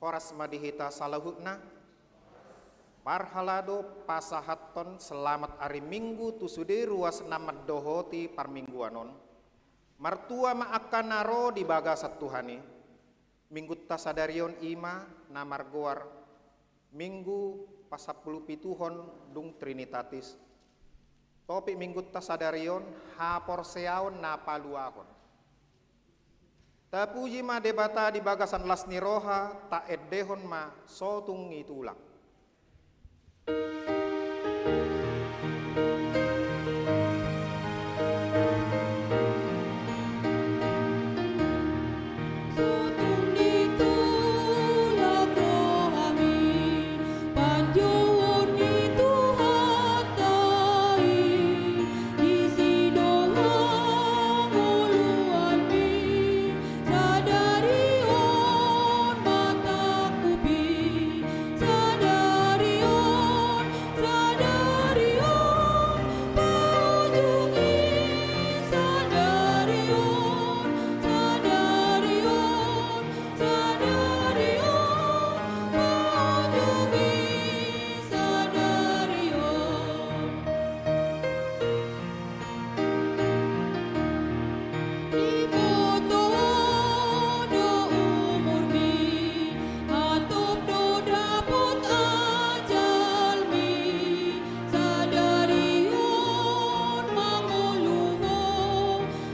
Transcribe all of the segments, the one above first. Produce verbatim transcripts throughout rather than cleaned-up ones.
Horas ma di hita saluhutna. Parhalado pasahathon selamat ari Minggu tu sude ruas na mandohoti parmingguan on. Martua ma angka na ro di bagasan Tuhan i. Minggunta sadari on i ma na margoar Minggu pasampulupituhon dung Trinitatis. Topik Minggunta sadari on, haporseaon na paluahon. Tapuji ma Debata di bagasan las ni roha, taendehon ma sotung ni tulang. Sotung ni tulang rohami, panjouon ni Tuhanta i, disi do hangoluanmi, sadari on matangkupi, sadari on, sadari on, paujungi, sadari on, sadari on, sadari on, paujungi, sadari on. Diboto do umurmi, hatop do dapot ajalmi, sadari on mangolu ho,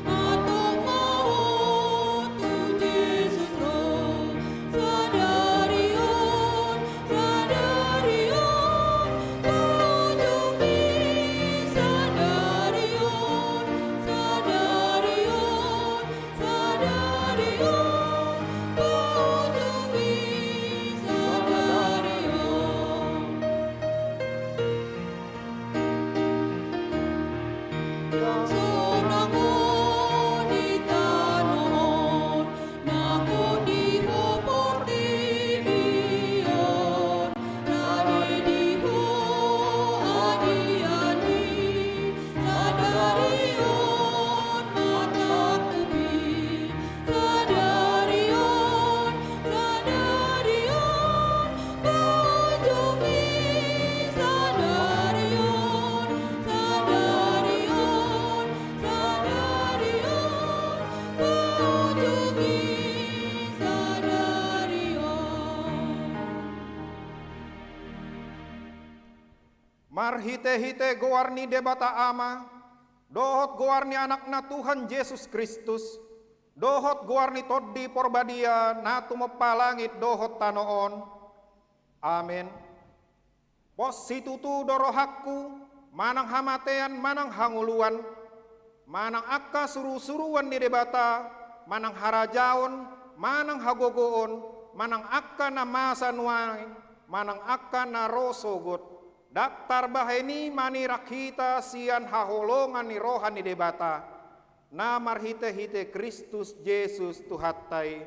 hatop ma ho tu Jesus ro, sadari on, sadari on, paujungi, sadari on, sadari on, sadari on, paujungi, sadari on. Ndang sonang ho di tano on, nanggo di ho portibi on, rade di ho adi-adi, sadari on matangkupi, sadari on, sadari on, paujungi, sadari on, sadari on, sadari on, paujungi, sadari on. Marhite-hite goar ni Debata Ama, dohot goar ni Anakna Tuhan Jesus Kristus, dohot goar ni Tondi Porbadia na tumompa langit dohot tano on. Amen. Pos situtu do rohangku, manang hamatean, manang hangoluan, manang angka suru-suruan ni Debata, manang harajaon, manang hagogoon, manang angka na masa nuaeng, manang angka na ro sogot, ndang tarbahen i manirang hita sian haholongan ni roha ni Debata, na marhite-hite Kristus Jesus Tuhanta i.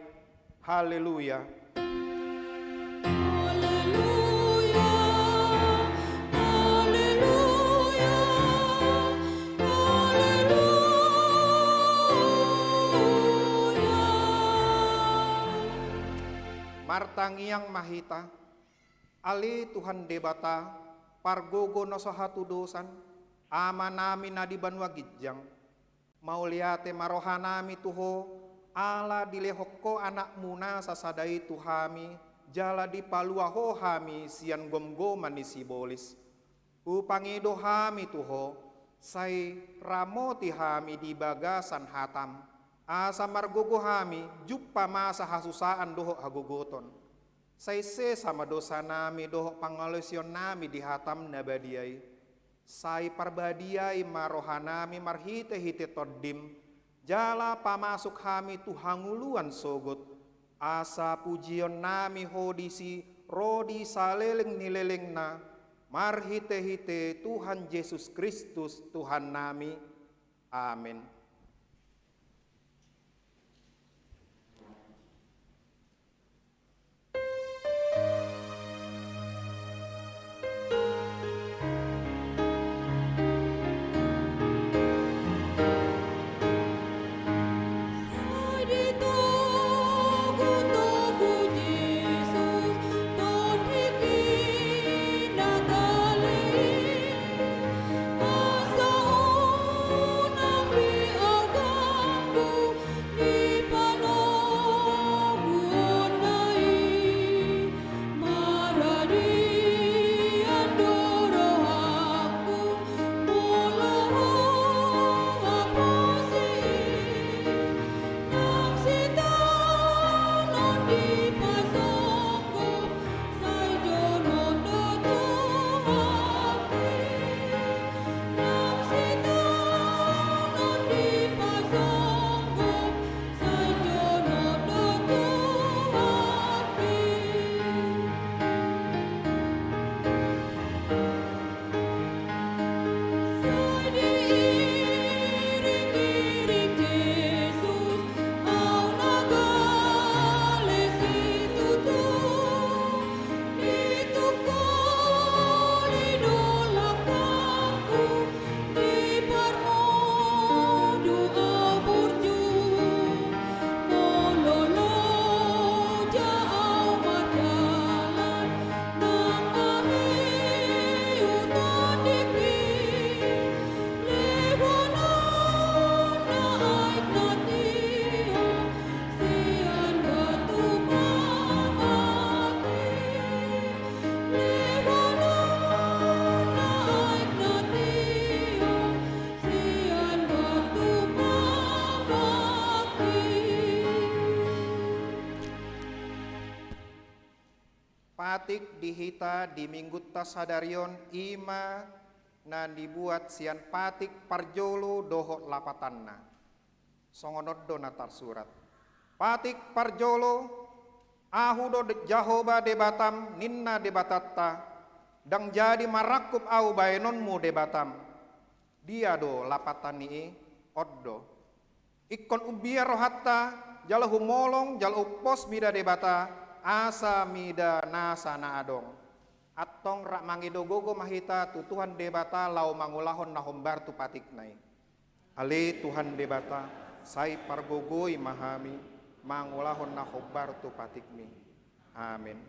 Haleluya. Haleluya, haleluya, haleluya. Martangiang ma hita. Ale Tuhan Debata, pargogo na so hatudosan, Amanami na di banua ginjang, mauliate ma rohanami tu Ho, ala dilehon Ho AnakMu na sasada i tu hami, jala dipalua Ho hami sian gomgoman ni sibolis. Hupangido hami tu Ho, sai ramoti hami di bagasan hataM, asa margogo hami jumpa masa hasusaan dohot hagogoton. Sai sesa ma dosanami dohot pangalaosionnami di hataM na badia i. Sai parbadiai ma rohanami marhite-hite TondiM, jala pamasuk hami tu hangoluan sogot, asa pujionnami Ho disi ro di saleleng ni lelengna, marhite-hite Tuhan Jesus Kristus Tuhannami. Amen. Patik di hita di minggunta sadari on i ma na nibuat sian patik parjolo dohot lapatanna. Songon on do na tarsurat. Patik parjolo, Ahu do Jahowa Debatam, ninna Debatanta, ndang jadi marangkup Ahu baenonmu Debatam. Dia do lapatan ni i? On do. Ingkon umbia rohanta, jala humolong, jala umpos mida Debata, asa mida nasa na adong. Antong rap mangido gogo ma hita tu Tuhan Debata laho mangulahon na hombar tu patikna i. Ale Tuhan Debata, sai pargogoi ma hami mangulahon na hombar tu patikmi. Amen.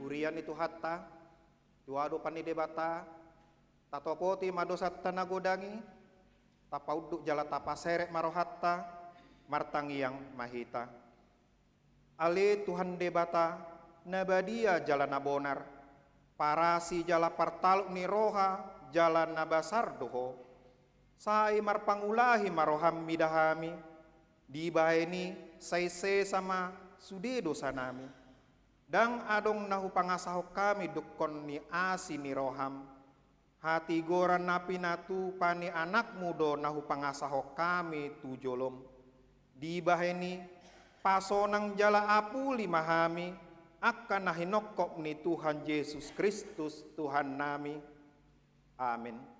Huria ni Tuhanta, tu adopan ni Debata, tatopoti ma dosanta na godang i, tapaunduk jala tapaserep ma rohanta, martangiang ma hita. Ale Tuhan Debata, na badia jala na bonar, parasi jala partaluk ni roha jala na basar do Ho. Sai marpangulahi ma roham mida hami, dibahen i sai sesa ma sude dosanami. Ndang adong na hupangasahon hami dungkon ni asi ni roham. Hatigoran na pinatupa ni anakmu do na hupangasahon hami tu jolom. Dibahen i, pasonang jala apuli ma hami, angka na hinongkop ni Tuhan Jesus Kristus Tuhannami. Amen.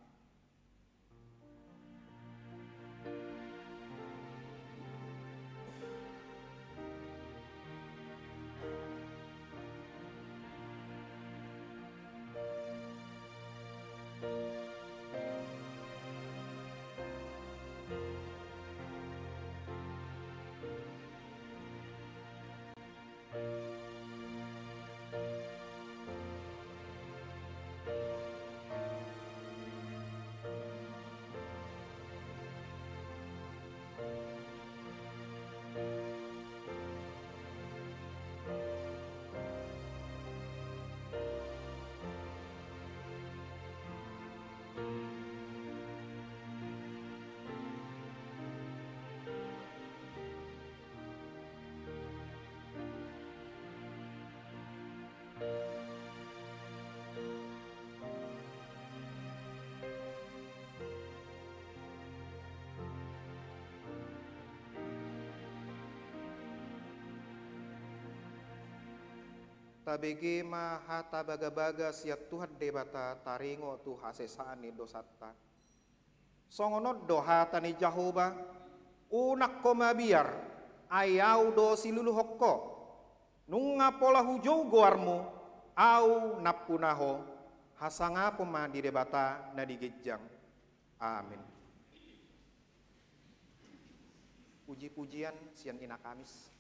Tabege ma hata bagabaga sian Tuhan Debata taringot tu hasesaan ni dosanta. Songon on do hata ni Jahowa: Unang ho mabiar, ai Ahu do siluluhon ho. Nunga pola hujou goarmu, Ahu nampuna ho. Hasangapon ma di Debata na di ginjang. Amin. Puji-pujian sian Ina Kamis.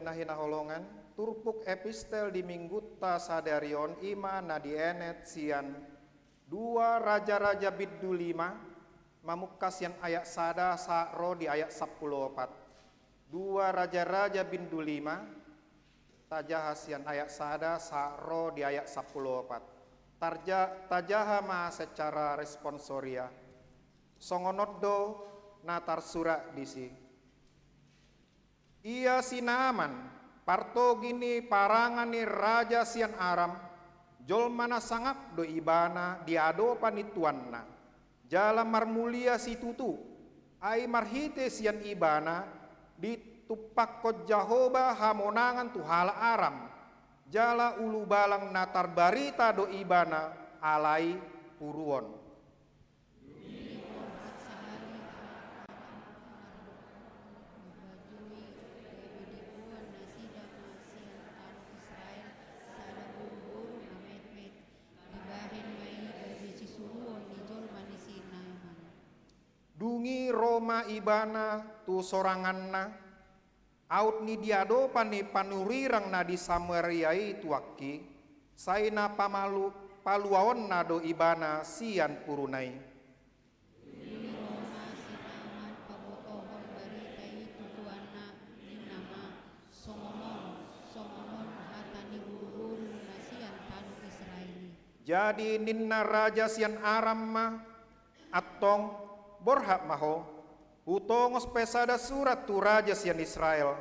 Na hinaholongan, turpuk epistel di minggunta sadari on i ma na dienet sian dua Raja-raja bindu lima, mamungka sian ayat sada sahat ro di ayat sampulu opat. Dua Raja-raja bindu lima, tajaha sian ayat sada sahat ro di ayat sampulu opat. Tarja-, tajaha ma secara responsoria. Songon on do na tarsurat disi. Ia si Naaman, partogi ni parangan ni raja sian Aram, jolma na sangap do ibana di adopan ni tuanna, jala marmulia situtu, ai marhite sian ibana ditumpakkon Jahowa hamonangan tu halak Aram, jala ulubalang na tarbarita do ibana alai puruon. Dung i borhat sahali halak Aram mardok, mambajoi gabe diboan nasida ma sian tano Israel sada boruboru na metmet, dibahen ma i gabe sisuruon ni jolma ni si Naaman. Dung i ro ma ibana tu soranganna, aut ni di adopan ni panurirang na di Samaria i tuangki, sai na pamalu-, paluaonna do ibana sian puruna i. Dung i ro ma si Naaman pabotohon barita i tu tuanna, ninna ma, songon on, songon on hata ni boruboru na sian tano Israel i. Jadi ninna raja sian Aram ma, antong, borhat ma ho, hutongos pe sada surat tu raja sian Israel.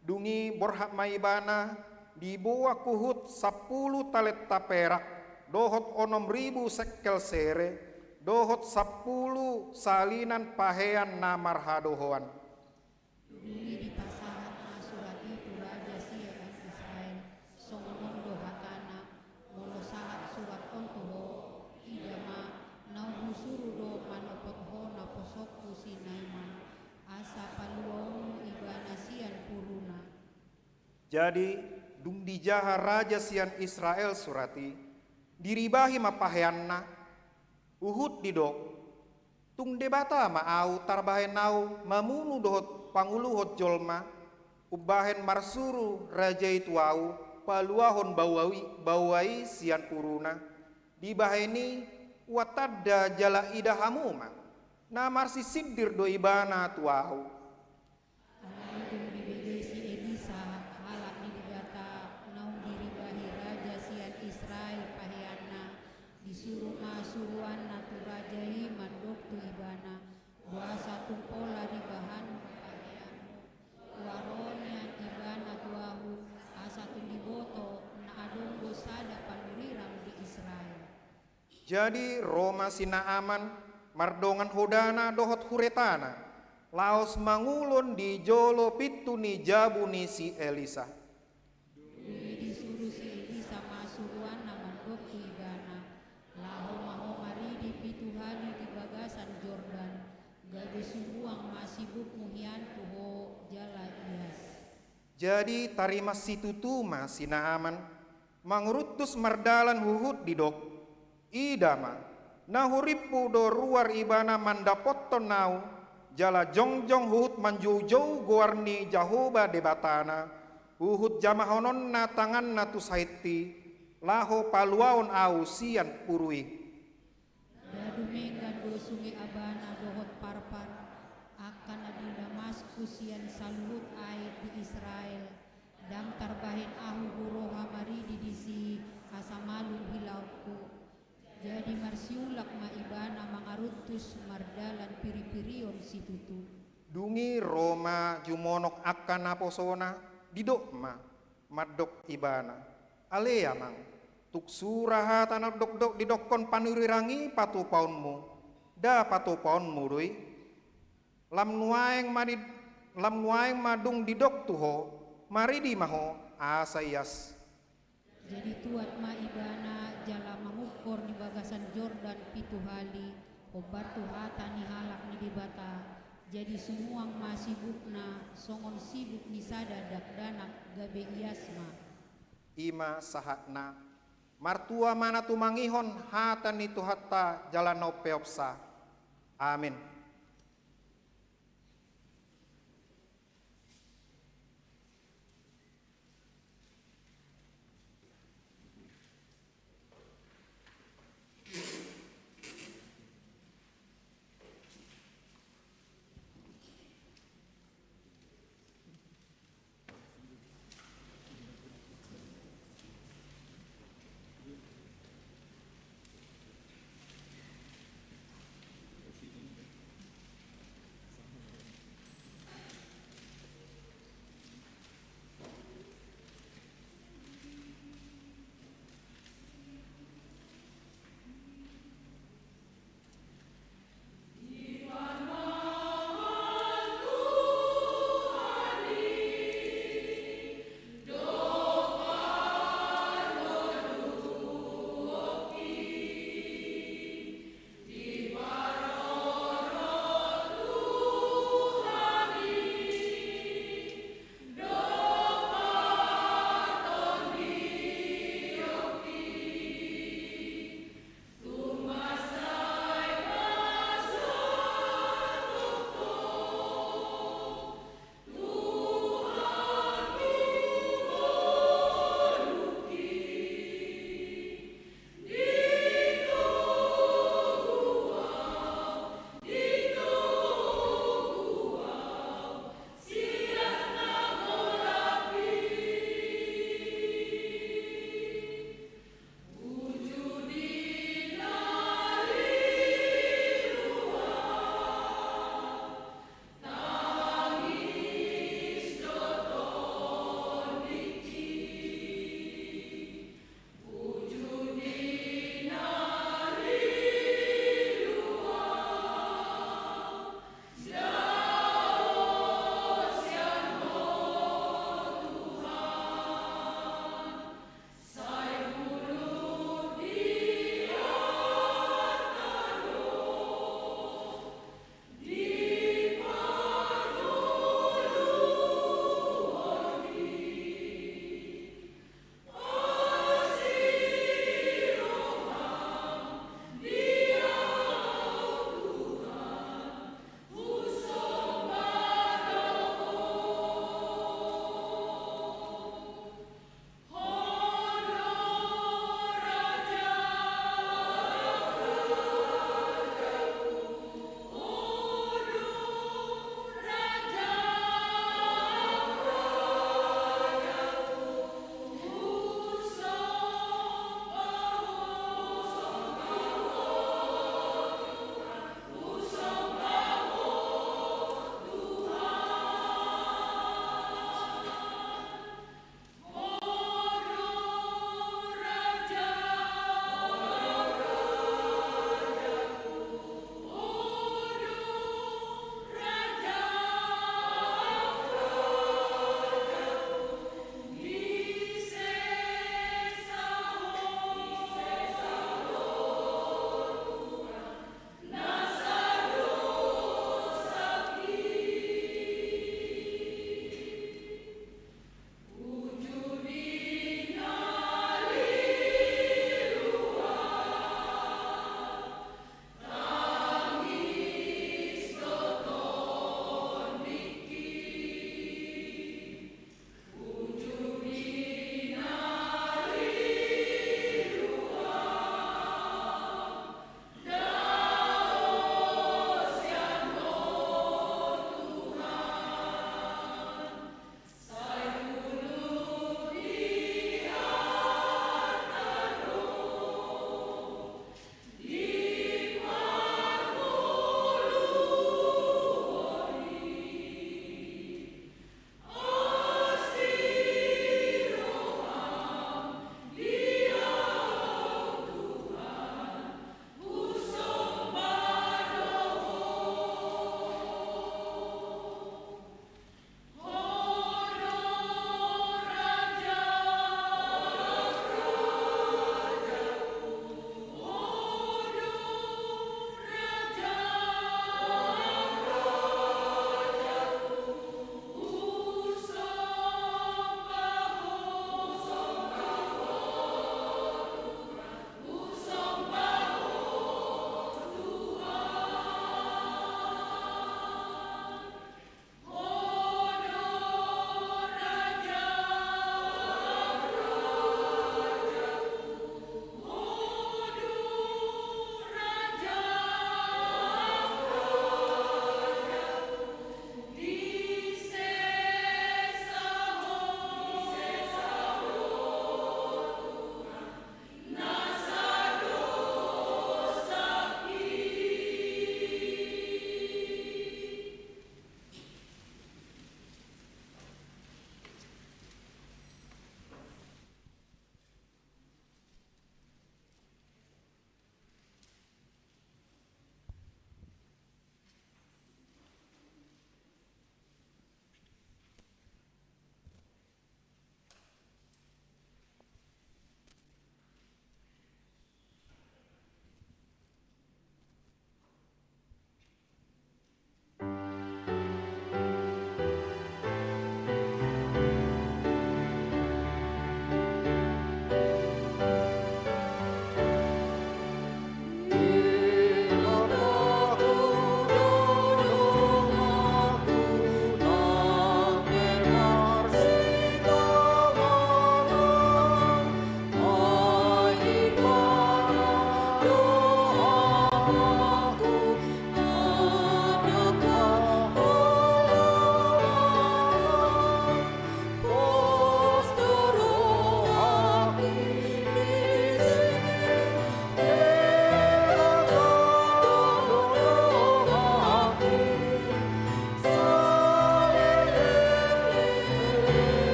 Dung i borhat ma ibana, diboan huhut sampulu talenta perak, dohot onom ribu sekel sere, dohot sampulu salinan pahean na marhadohoan. Dung i dipasahat ma surat i tu raja sian Israel, songon on do hatana, molo sahat surat on tu ho, ida ma, naung husuru do manopot ho naposongku si Naaman, asa paluaonmu ibana sian puruna. Jadi, dung dijaha raja sian Israel surat i, diribahi ma paheanna, huhut didok, tung Debata ma ahu tarbahen ahu mamunu dohot panguluhon jolma, umbahen marsuru raja i tu ahu paluahon baoa i, baoa i sian puruna, dibahen i ua tanda jala ida hamu ma, na marsisindir do ibana tu ahu. Alai dung dibege si Elisa, halak ni Debata, naung diribahi raja sian Israel paheanna, disuru ma suruanna tu raja i mandok tu ibana, boasa tung pola ribahanmu paheanmu, ua ro nian ibana tu ahu, asa tung diboto na adong do sada panurirang di Israel. Jadi ro ma si Naaman mardongan hodana dohot huretana, laos mangulon di jolo pintu ni jabu ni si Elisa. Dung i disuru si Elisa ma suruanna mandok tu ibana, laho ma ho maridi pitu hali di bagasan Jordan, gabe sumuang ma sibukmu hian tu ho jala ias. Jadi tarima situtu ma si Naaman, mangruntus mardalan huhut didok, ida ma, na hurimpu do ruar ibana mandapothon ahu, jala jongjong huhut manjoujou goar ni Jahowa Debatana, huhut jamahononna tanganna tu sahit i, laho paluaon ahu sian puru i. Nda dumenggan do suge abana dohot parpar, angka na di Damaskus sian saluhut aek di Israel, ndang tarbahen ahu huroha maridi disi asa malum hilaonku. Jadi marsiulak ma ibana mangaruntus mardalan piripirion situtu. Dung i ro ma jumonok angka naposona, didok ma, mandok ibana, ale amang, tung sura hata na dokdok didokkon panurirang i patupaonmu, nda patupaonmu do i. Lam nuaeng ma di, lam nuaeng ma dung didok tu ho, maridi ma ho, asa ias. Jadi tuat ma ibana jala mangungkor di bagasan Jordan pitu hali, hombar tu hata ni halak ni Debata, jadi sumuang ma sibukna songon sibuk ni sada dakdanak gabe ias ma. I ma sahatna. Martua ma na tumangihon hata ni Tuhanta jala na umpeopsa. Amin.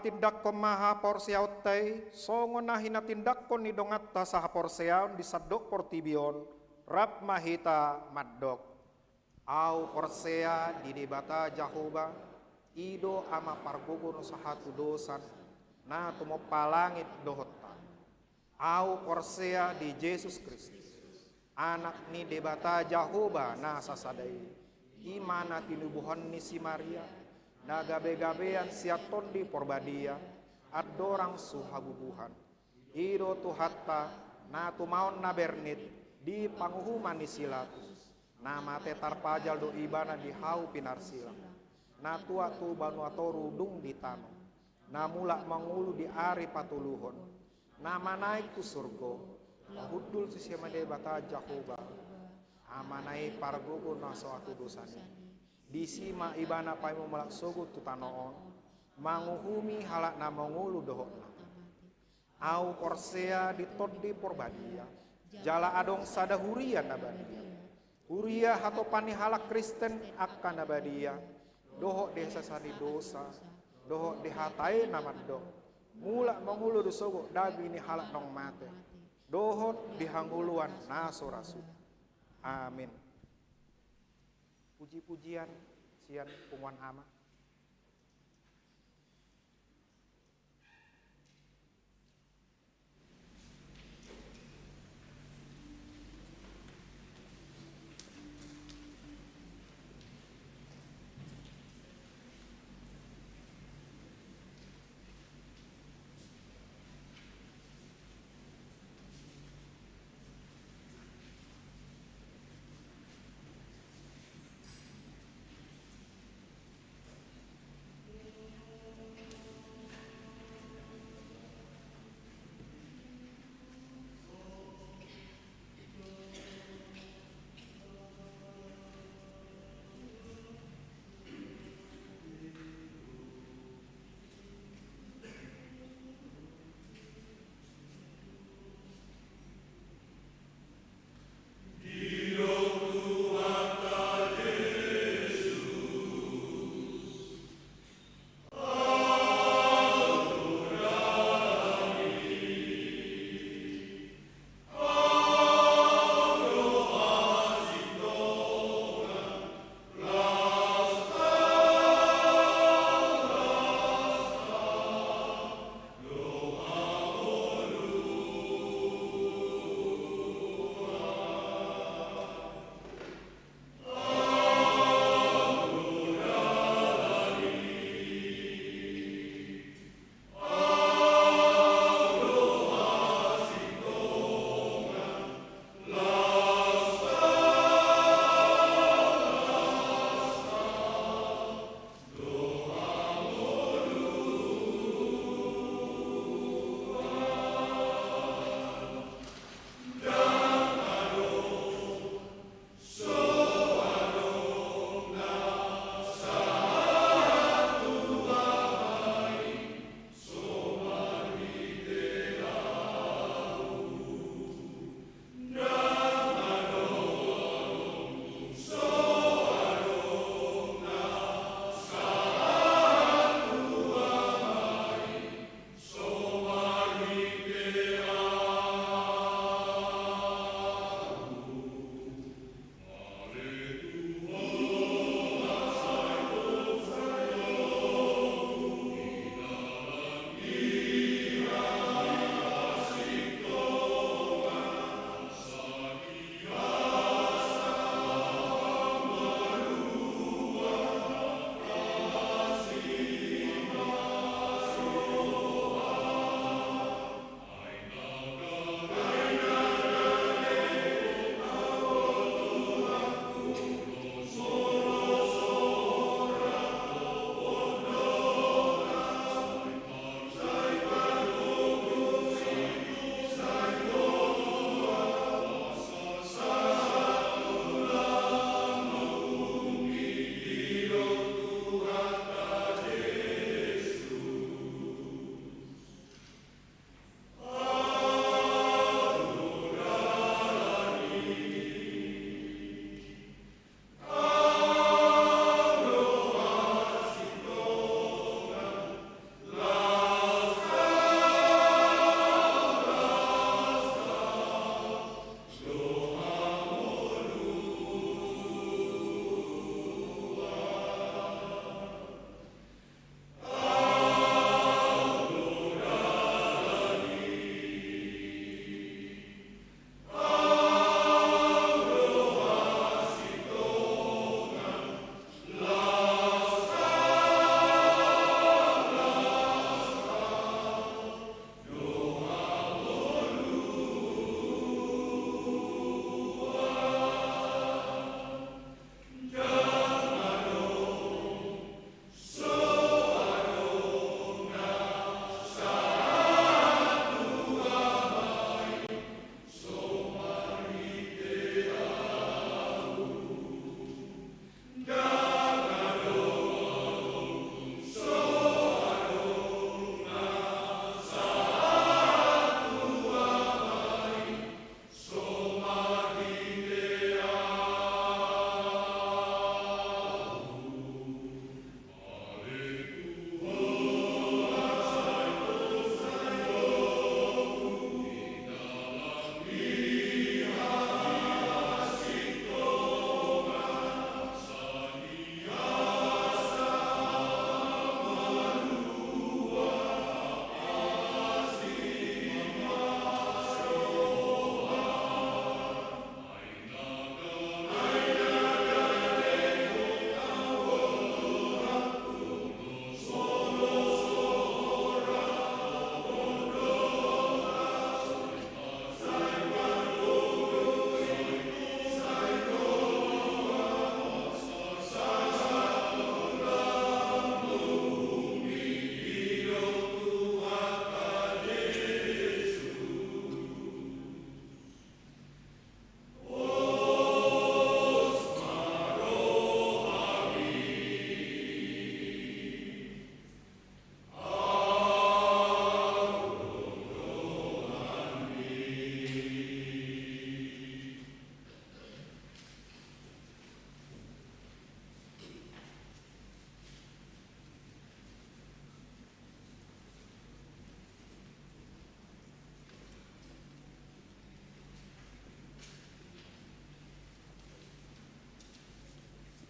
Tindanghon ma haporseaonta i songon na hinatindanghon ni donganta sahaporseaon di sandok portibi on. Rap ma hita mandok: Ahu porsea di Debata Jahowa, i do Ama pargogo na so hatudosan, na tumompa langit dohot tano. Ahu porsea di Jesus Kristus, Anak ni Debata Jahowa na sasada i, i ma na tinubuhon ni si Maria, na gabegabean sian Tondi Porbadia, andorang so habubuhan. I do Tuhanta, na tumaon na bernit di panguhuman ni si Pilatus, na mate tarpajal do Ibana di hau pinarsilang, na tuat tu banua toru dung di tano, na mulak mangolu di ari patoluhon, na manaek tu surgo, na hundul tu sisean ni Debata Jahowa, Amana i pargogo na so hatudosan i. Disi ma Ibana paima mulak sogot tu tano on, manguhumi halak na mangolu dohot na mate. Ahu porsea di Tondi Porbadia, jala adong sada huria na badia. Huria hatopan ni halak Kristen angka na badia, dohot di hasesaan ni dosa, dohot di hata i na mandok: Mulak mangolu do sogot daging ni halak naung mate, dohot di hangoluan na so ra suda. Amin. Puji-pujian sian punguan Ama.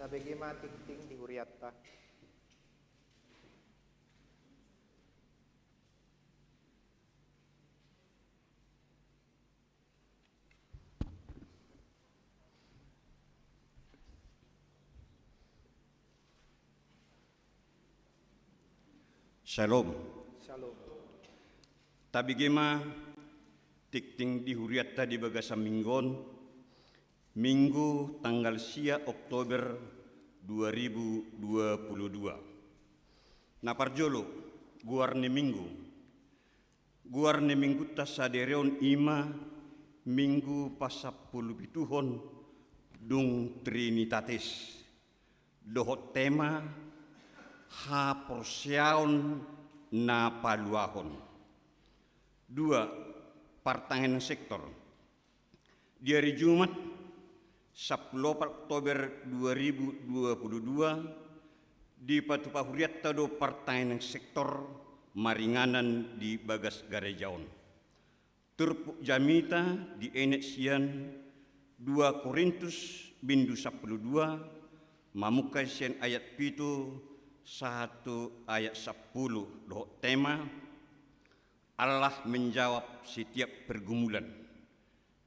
Tabege ma tingting di hurianta. Shalom. Shalom. Tabege ma tingting di hurianta di bagasan minggu on, Minggu tanggal sia Oktober dua ribu dua puluh dua. Na parjolo, goar ni minggu. Goar ni minggunta sadari on i ma Minggu pasampulupituhon dung Trinitatis. Dohot tema haporseaon na paluahon. Dua, partangiangan sektor. Di ari Jumat, sampulu opat Oktober dua ribu dua puluh dua, dipatupa hurianta do partangiangan sektor maringanan di bagas gareja on. Turpuk jamita dienet sian dua Korintus bindu sampulu dua, mamungka sian ayat pitu sahat tu ayat sampulu, dohot tema, Allah menjawab setiap pergumulan.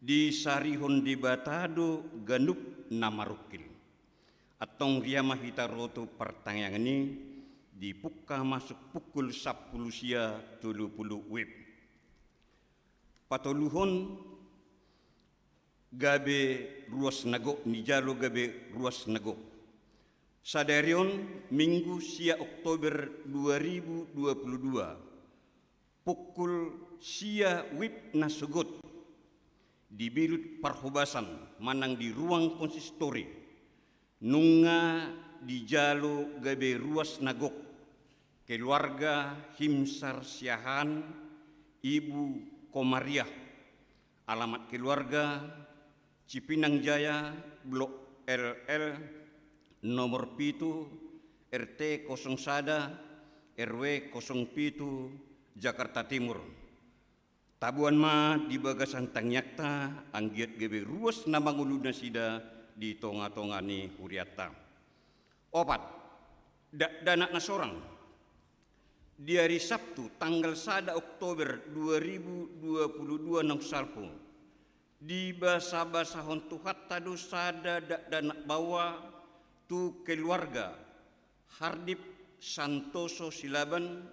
Disarihon Debata do ganup na marungkil. Antong ria ma hita ro tu partangiangan i, dipungka masuk pukul sampulu sia tolu pulu wib. Patoluhon, gabe ruas na gok, nijalo gabe ruas na gok. Sadari on, Minggu sia Oktober dua ribu dua puluh dua, pukul sia wib na sogot, di Bilut Parhobasan manang di ruang konsistori, nunga dijalo gabe ruas na gok keluarga Himsar Siahaan, Ibu Komariah. Alamat keluarga, Cipinang Jaya, Blok L L, nomor pitu, R T kosong sada, R W kosong pitu, Jakarta Timur. Taboan ma di bagasan tangiangta, anggiat gabe ruas na mangolu nasida di tongatonga ni hurianta. Opat, dakdanak na sorang. Di ari Sabtu, tanggal sada Oktober dua ribu dua puluh dua naung salpu, dibasabasahon Tuhanta do sada dakdanak baoa tu keluarga Hardip Santoso Silaban,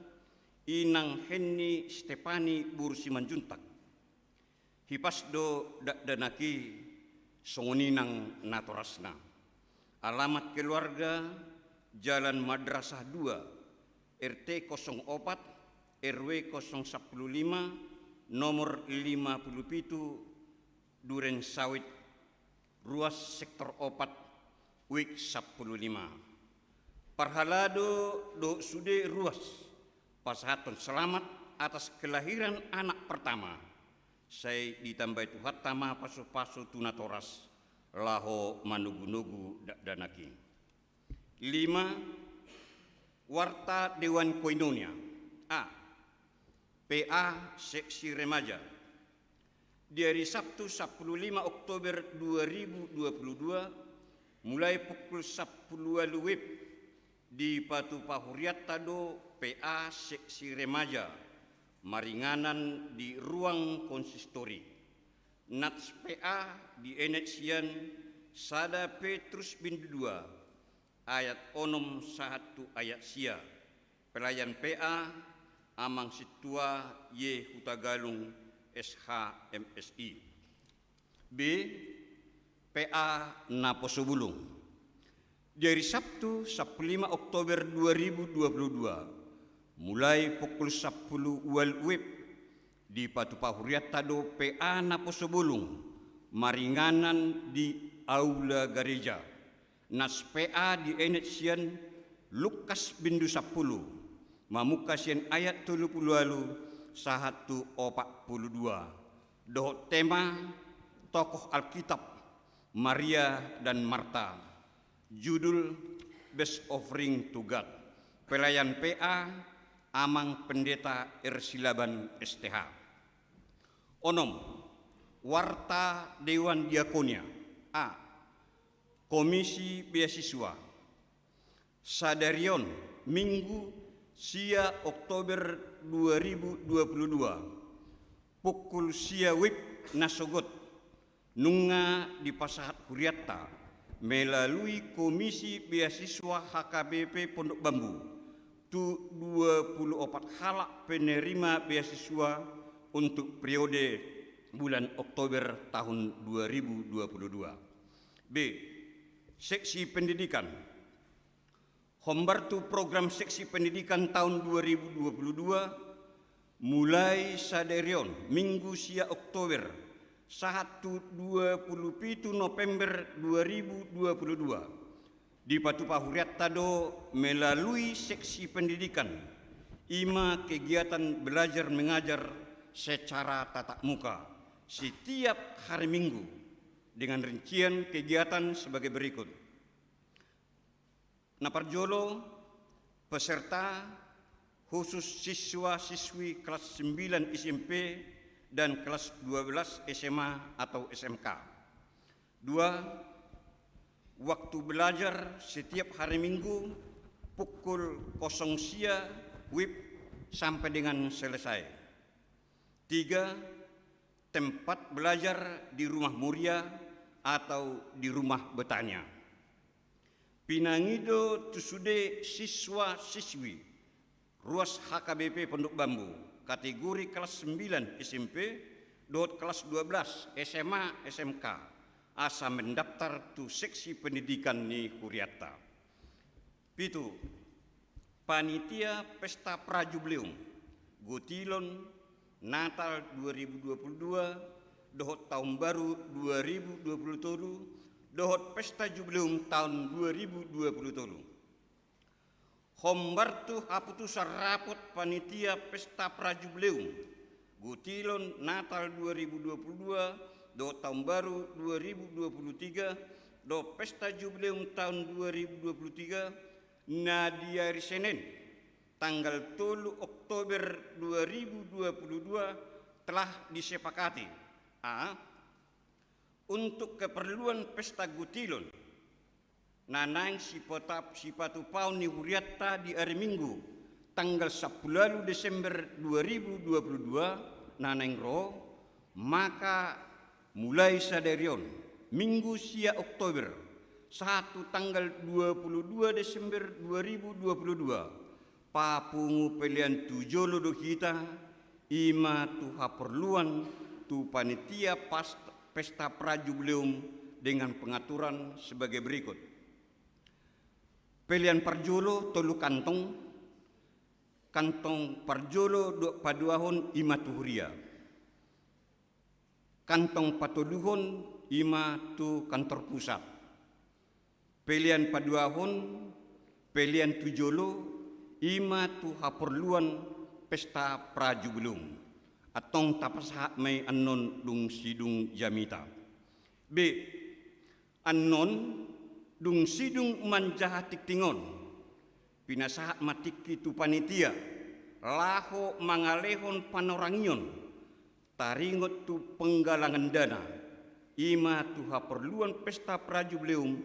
inang Henni Stepani boru Simanjuntak. Hipas do dakdanak i, songon i nang natorasna. Alamat keluarga, Jalan Madrasah dua, R T kosong opat, R W kosong sampulu lima, nomor lima pulu pitu, Duren Sawit, ruas sektor opat, wik sampulu lima. Parhalado dohot sude ruas, pasahathon selamat atas kelahiran anak pertama. Sai ditambai Tuhanta ma pasupasu tu natoras, laho manogunogu dakdanak i. Lima, warta Dewan Koinonia. A, P A seksi remaja. Di ari Sabtu, sampulu lima Oktober dua ribu dua puluh dua, mulai pukul sampulu ualu wib, dipatupa hurianta do P A seksi remaja, maringanan di ruang konsistori. Nats P A dienet sian sada Petrus bindu dua, ayat onom sahat tu ayat sia. Pelayan P A, Amang Sintua Y Hutagalung, S H, M Si. B, P A Naposobulung. Di ari Sabtu, sampulu lima Oktober dua ribu dua puluh dua, mulai pukul sampulu ualu wib, dipatupa hurianta do P A Naposobulung, maringanan di aula gareja. Nats P A dienet sian Lukas bindu sampulu, mamungka sian ayat tolu pulu ualu sahat tu opat pulu dua. Dohot tema, tokoh Alkitab, Maria dan Marta. Judul, Best Offering to God. Pelayan P A, Amang Pendeta R Silaban, S T H. Onom, warta Dewan Diakonia. A, Komisi Beasiswa. Sadari on, Minggu, sia Oktober dua ribu dua puluh dua, pukul sia wib na sogot, nunga dipasahat hurianta melalui Komisi Beasiswa H K B P Pondok Bambu tu dua puluh opat halak penerima beasiswa untuk periode bulan Oktober tahun dua ribu dua puluh dua. B. Seksi pendidikan. Hombar tu program seksi pendidikan tahun dua ribu dua puluh dua, mulai sadari on, Minggu sia Oktober, sahat tu dua puluh pitu November dua ribu dua puluh dua, dipatupa hurianta do melalui seksi pendidikan, i ma kegiatan belajar mengajar secara tatap muka setiap hari Minggu, dengan rincian kegiatan sebagai berikut. Na parjolo, peserta khusus siswa-siswi kelas sembilan S M P dan kelas dua belas S M A atau S M K. Dua, waktu belajar setiap hari Minggu pukul kosong sia wib sampai dengan selesai. Tiga, tempat belajar di rumah Moria atau di rumah Betania. Pinangido tu sude siswa-siswi ruas H K B P Pondok Bambu, kategori kelas sembilan S M P dohot kelas dua belas S M A S M K, asa mendaftar tu seksi pendidikan ni hurianta. Pitu, panitia pesta prajubileum, gutilon, Natal dua ribu dua puluh dua dohot taon baru dua ribu dua puluh tolu, dohot pesta jubileum taon dua ribu dua puluh tolu. Hombar tu haputusan rapot panitia pesta prajubileum, gutilon, Natal dua ribu dua puluh dua dohot taon baru dua ribu dua puluh tiga, dohot pesta jubileum taon dua ribu dua puluh tiga, na di ari Senen, tanggal tolu Oktober dua ribu dua puluh dua, telah disepakati: A, untuk keperluan pesta gutilon na naeng sipatap-, sipatupaon ni hurianta di ari Minggu, tanggal sampulu ualu Desember dua ribu dua puluh dua na naeng ro, maka mulai sadari on, Minggu sia Oktober, sahat tu tanggal dua puluh dua Desember dua ribu dua puluh dua, papungu pelean tu jolo do hita, i ma tu haporluan tu panitia pas-, pesta prajubileum dengan pengaturan sebagai berikut. Pelean parjolo tolu kantong, kantong parjolo dohot paduahon i ma tu huria. Kantong patoluhon i ma tu kantor pusat. Pelean paduahon, pelean tu jolo, i ma tu haporluan pesta prajubileum. Antong tapasahat ma i annon dung sidung jamita. B. Annon, dung sidung manjaha tingting on, pinasahat ma tingki tu panitia laho mangalehon panorangion taringot tu penggalangan dana, i ma tu haporluan pesta prajubileum,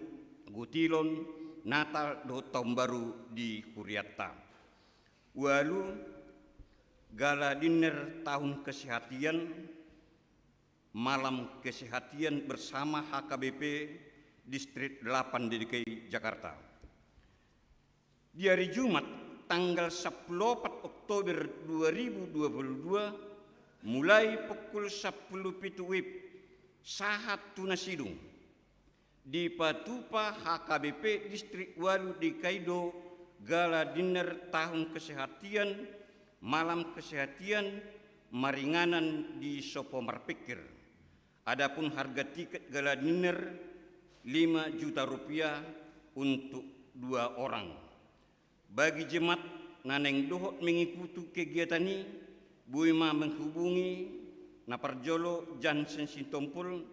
gutilon, Natal dohot taon baru di hurianta. Ualu, gala dinner tahun kesehatian, malam kesehatian bersama H K B P Distrik delapan D K I Jakarta. Di ari Jumat, tanggal sampulu opat Oktober dua ribu dua puluh dua, mulai pukul sampulu pitu wib sahat tu na sidung, dipatupa H K B P Distrik ualu D K I do gala dinner tahun kesehatian, malam kesehatian, maringanan di Sopo Marpikir. Adapun harga tiket gala dinner, lima juta rupiah untuk dua orang. Bagi jemaat na naeng dohot mengikuti kegiatan i, boi ma menghubungi na parjolo Jansen Sitompul,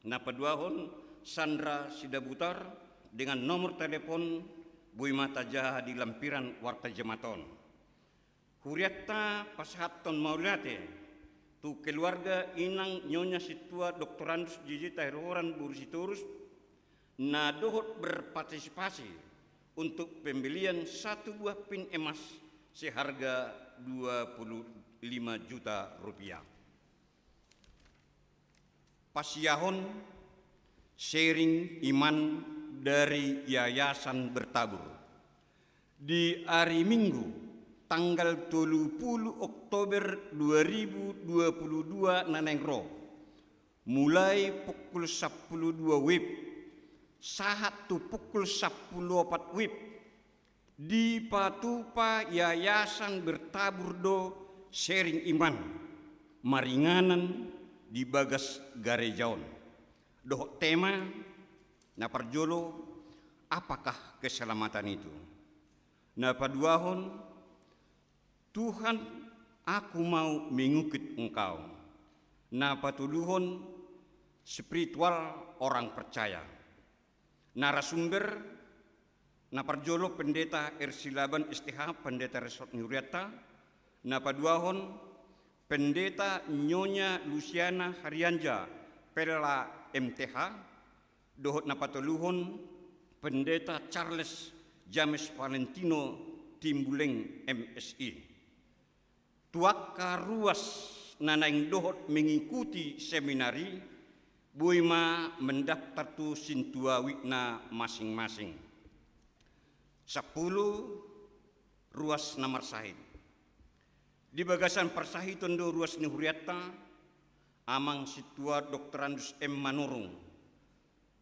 na paduahon Sandra Sidabutar, dengan nomor telepon boi ma tajaha di lampiran warta jemaat on. Hurianta pasahathon mauliate tu keluarga inang Nyonya Sintua Doktorandus J J Tahir Horan boru Sitorus, na dohot berpartisipasi untuk pembelian satu buah pin emas seharga dua puluh lima juta rupiah. Pasiahon sharing iman dari Yayasan Bertabur. Di ari Minggu, tanggal tolu pulu Oktober dua ribu dua pulu dua na naeng ro, mulai pukul sampulu dua wib sahat tu pukul sampulu opat wib, dipatupa Yayasan Bertabur do sharing iman maringanan di bagas gareja on. Dohot tema, na parjolo, apakah keselamatan itu? Na paduahon, Tuhan, aku mau mengikut Engkau. Na patoluhon, spiritual orang percaya. Narasumber, na parjolo Pendeta R. Silaban, S T H, Pendeta Resort ni Hurianta. Na paduahon, Pendeta Nyonya Luciana Harianja, Pella, M T H. Dohot na patoluhon, Pendeta Charles James Valentino, Timbuleng, M Si. Tu angka ruas na naeng dohot mengikuti seminar i, boi ma mendaftar tu sintua wikna masing-masing. Sampulu, ruas na marsahit. Di bagasan parsahiton do ruas ni hurianta, Amang Sintua Doktorandus M Manurung,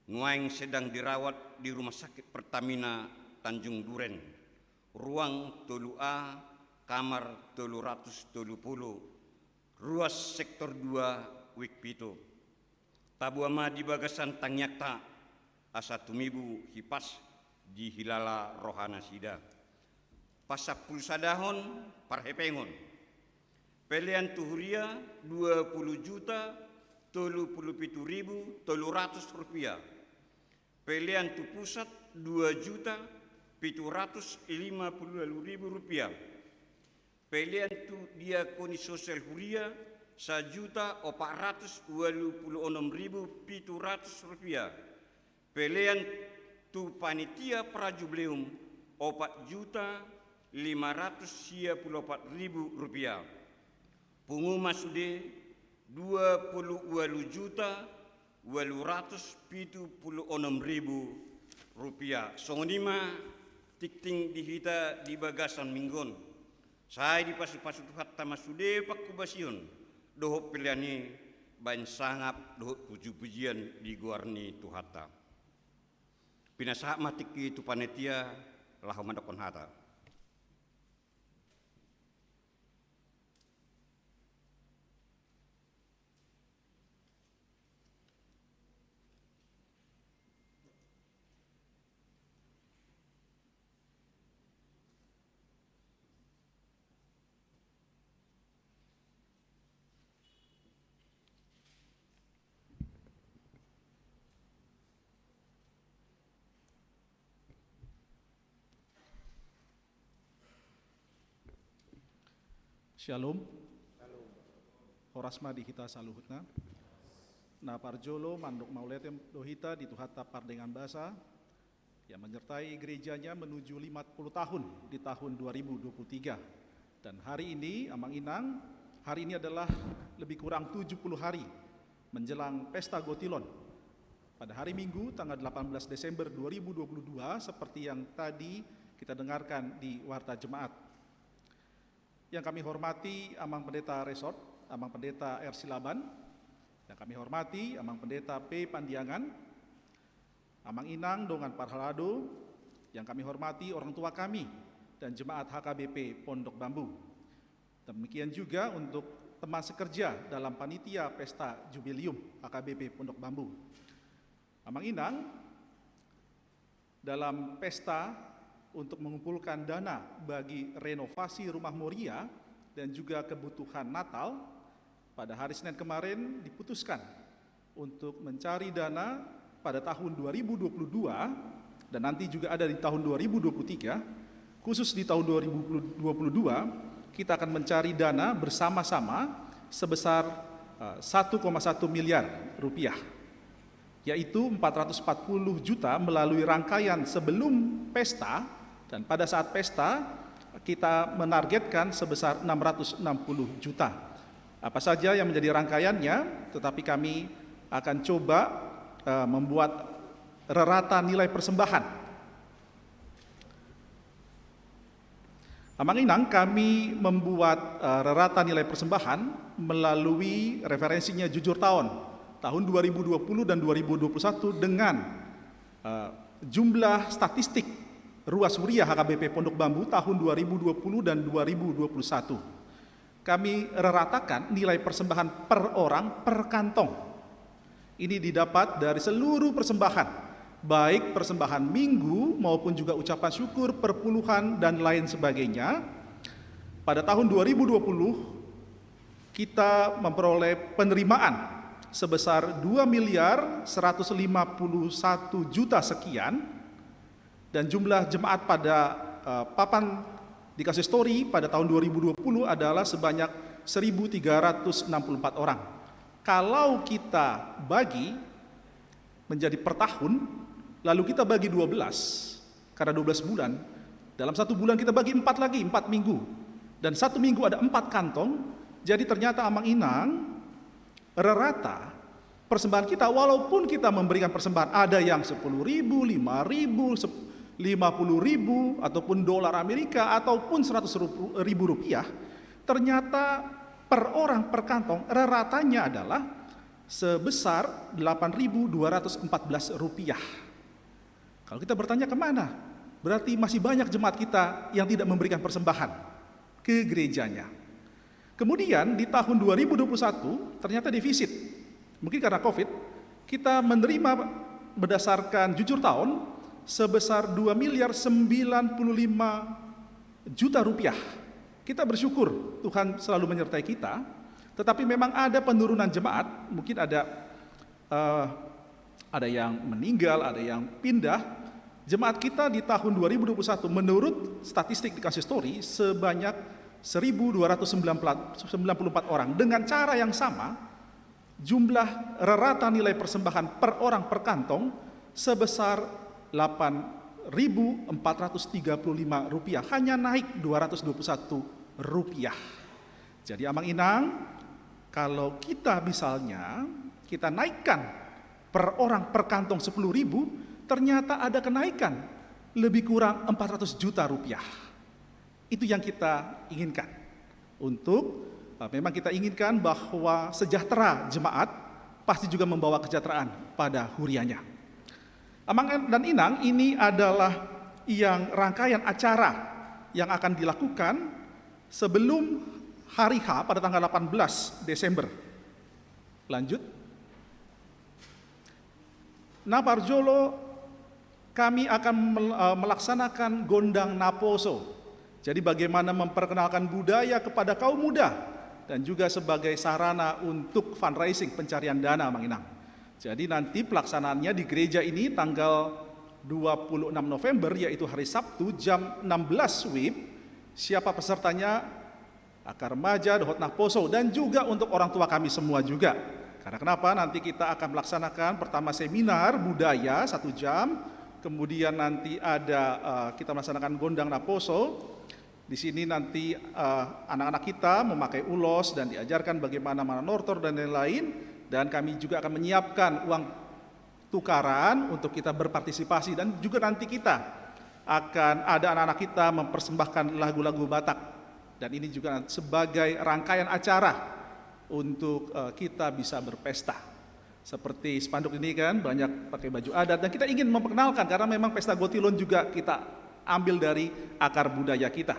nuaeng sedang dirawat di Rumah Sakit Pertamina Tanjung Duren, ruang tolu A, kamar tolu ratus tolu pulu, ruas sektor dua, wik pitu. Taboa ma di bagasan tangiangta, asa tumibu hipas dihilala rohanasida. Pasampulusadahon, parhepengon. Pelean tu huria, dua pulu juta tolu pulu pitu ribu tolu ratus rupiah. Pelean tu pusat, dua juta pitu ratus lima pulu walu ribu rupiah. Pelean tu diakoni sosial huria, sajuta opat ratus walu pulu onom ribu pitu ratus rupiah. Pelean tu panitia prajubileum, opat juta lima ratus sia pulu opat ribu rupiah. Pungu ma sude, dua pulu walu juta walu ratus pitu pulu onom ribu rupiah. Songon i ma tingting di hita di bagasan minggu on. Sai dipasupasu Tuhanta ma sude panghobasion dohot pelean i, baen sangap dohot pujipujian di goar ni Tuhanta. Pinasahat ma tingki tu panitia laho mandokkon hata. Syalom. Horas ma di hita saluhutna. Na parjolo mandok mauliate do hita di Tuhanta pardenggan basa, yang menyertai gerejanya menuju lima puluh tahun di tahun dua ribu dua puluh tiga. Dan hari ini, Amang Inang, hari ini adalah lebih kurang tujuh puluh hari menjelang Pesta Gotilon. Pada hari Minggu, tanggal delapan belas Desember dua ribu dua puluh dua, seperti yang tadi kita dengarkan di Warta Jemaat. Yang kami hormati Amang Pendeta Resort, Amang Pendeta R. Silaban, yang kami hormati Amang Pendeta P. Pandiangan, Amang Inang dongan parhalado, yang kami hormati orang tua kami dan jemaat H K B P Pondok Bambu. Demikian juga untuk teman sekerja dalam panitia Pesta Jubileum H K B P Pondok Bambu. Amang Inang, dalam pesta untuk mengumpulkan dana bagi renovasi rumah Moria dan juga kebutuhan Natal, pada hari Senin kemarin diputuskan untuk mencari dana pada tahun dua ribu dua puluh dua dan nanti juga ada di tahun dua ribu dua puluh tiga, khusus di tahun dua ribu dua puluh dua, kita akan mencari dana bersama-sama sebesar, eh, satu koma satu miliar rupiah. yaitu empat ratus empat puluh juta melalui rangkaian sebelum pesta, dan pada saat pesta kita menargetkan sebesar enam ratus enam puluh juta. Apa saja yang menjadi rangkaiannya, tetapi kami akan coba, eh, membuat rerata nilai persembahan. Amang Inang, kami membuat, eh, rerata nilai persembahan melalui referensinya Jujur Taon tahun dua ribu dua puluh dan dua ribu dua puluh satu dengan, eh, jumlah statistik ruas huria H K B P Pondok Bambu tahun dua ribu dua puluh dan dua ribu dua puluh satu. Kami reratakan nilai persembahan per orang per kantong. Ini didapat dari seluruh persembahan, baik persembahan minggu maupun juga ucapan syukur, perpuluhan, dan lain sebagainya. Pada tahun dua ribu dua puluh, kita memperoleh penerimaan sebesar dua miliar seratus lima puluh satu juta sekian, dan jumlah jemaat pada, eh, papan di Kasistory pada tahun dua ribu dua puluh adalah sebanyak seribu tiga ratus enam puluh empat orang. Kalau kita bagi menjadi per tahun, lalu kita bagi dua belas, karena dua belas bulan, dalam satu bulan kita bagi empat lagi, empat minggu. Dan satu minggu ada empat kantong, jadi ternyata Amang Inang, rerata persembahan kita, walaupun kita memberikan persembahan, ada yang sepuluh ribu, lima ribu, sep-, lima puluh ribu, ataupun dolar Amerika, ataupun seratus ribu rupiah, ternyata per orang, per kantong, reratanya adalah sebesar delapan ribu dua ratus empat belas rupiah. Kalau kita bertanya kemana, berarti masih banyak jemaat kita yang tidak memberikan persembahan ke gerejanya. Kemudian di tahun dua ribu dua puluh satu ternyata defisit. Mungkin karena covid, kita menerima berdasarkan Jujur Taon sebesar dua miliar sembilan puluh lima juta rupiah. Kita bersyukur Tuhan selalu menyertai kita, tetapi memang ada penurunan jemaat, mungkin ada, eh, ada yang meninggal, ada yang pindah. Jemaat kita di tahun dua ribu dua puluh satu menurut statistik di Kasistory sebanyak seribu dua ratus sembilan puluh empat orang. Dengan cara yang sama, jumlah rerata nilai persembahan per orang per kantong sebesar delapan ribu empat ratus tiga puluh lima rupiah, hanya naik dua ratus dua puluh satu rupiah. Jadi Amang Inang, kalau kita misalnya, kita naikkan per orang per kantong sepuluh ribu, ternyata ada kenaikan lebih kurang empat ratus juta rupiah. Itu yang kita inginkan. Untuk, eh, memang kita inginkan bahwa sejahtera jemaat pasti juga membawa kesejahteraan pada hurianya. Amang dan Inang, ini adalah yang rangkaian acara yang akan dilakukan sebelum hari H pada tanggal delapan belas Desember. Lanjut. Na parjolo, kami akan mel-, eh, melaksanakan gondang naposo. Jadi bagaimana memperkenalkan budaya kepada kaum muda dan juga sebagai sarana untuk fundraising, pencarian dana, Amang Inang. Jadi nanti pelaksanaannya di gereja ini tanggal dua puluh enam November, yaitu hari Sabtu, jam enam belas wib. Siapa pesertanya? Akar remaja dohot naposo, dan juga untuk orang tua kami semua juga. Karena kenapa? Nanti kita akan melaksanakan pertama seminar budaya satu jam, kemudian nanti ada, eh, kita melaksanakan gondang naposo. Di sini nanti, eh, anak-anak kita memakai ulos dan diajarkan bagaimana manortor dan lain-lain. Dan kami juga akan menyiapkan uang tukaran untuk kita berpartisipasi, dan juga nanti kita akan ada anak-anak kita mempersembahkan lagu-lagu Batak, dan ini juga sebagai rangkaian acara untuk, eh, kita bisa berpesta. Seperti spanduk ini kan, banyak pakai baju adat, dan kita ingin memperkenalkan karena memang pesta Gotilon juga kita ambil dari akar budaya kita.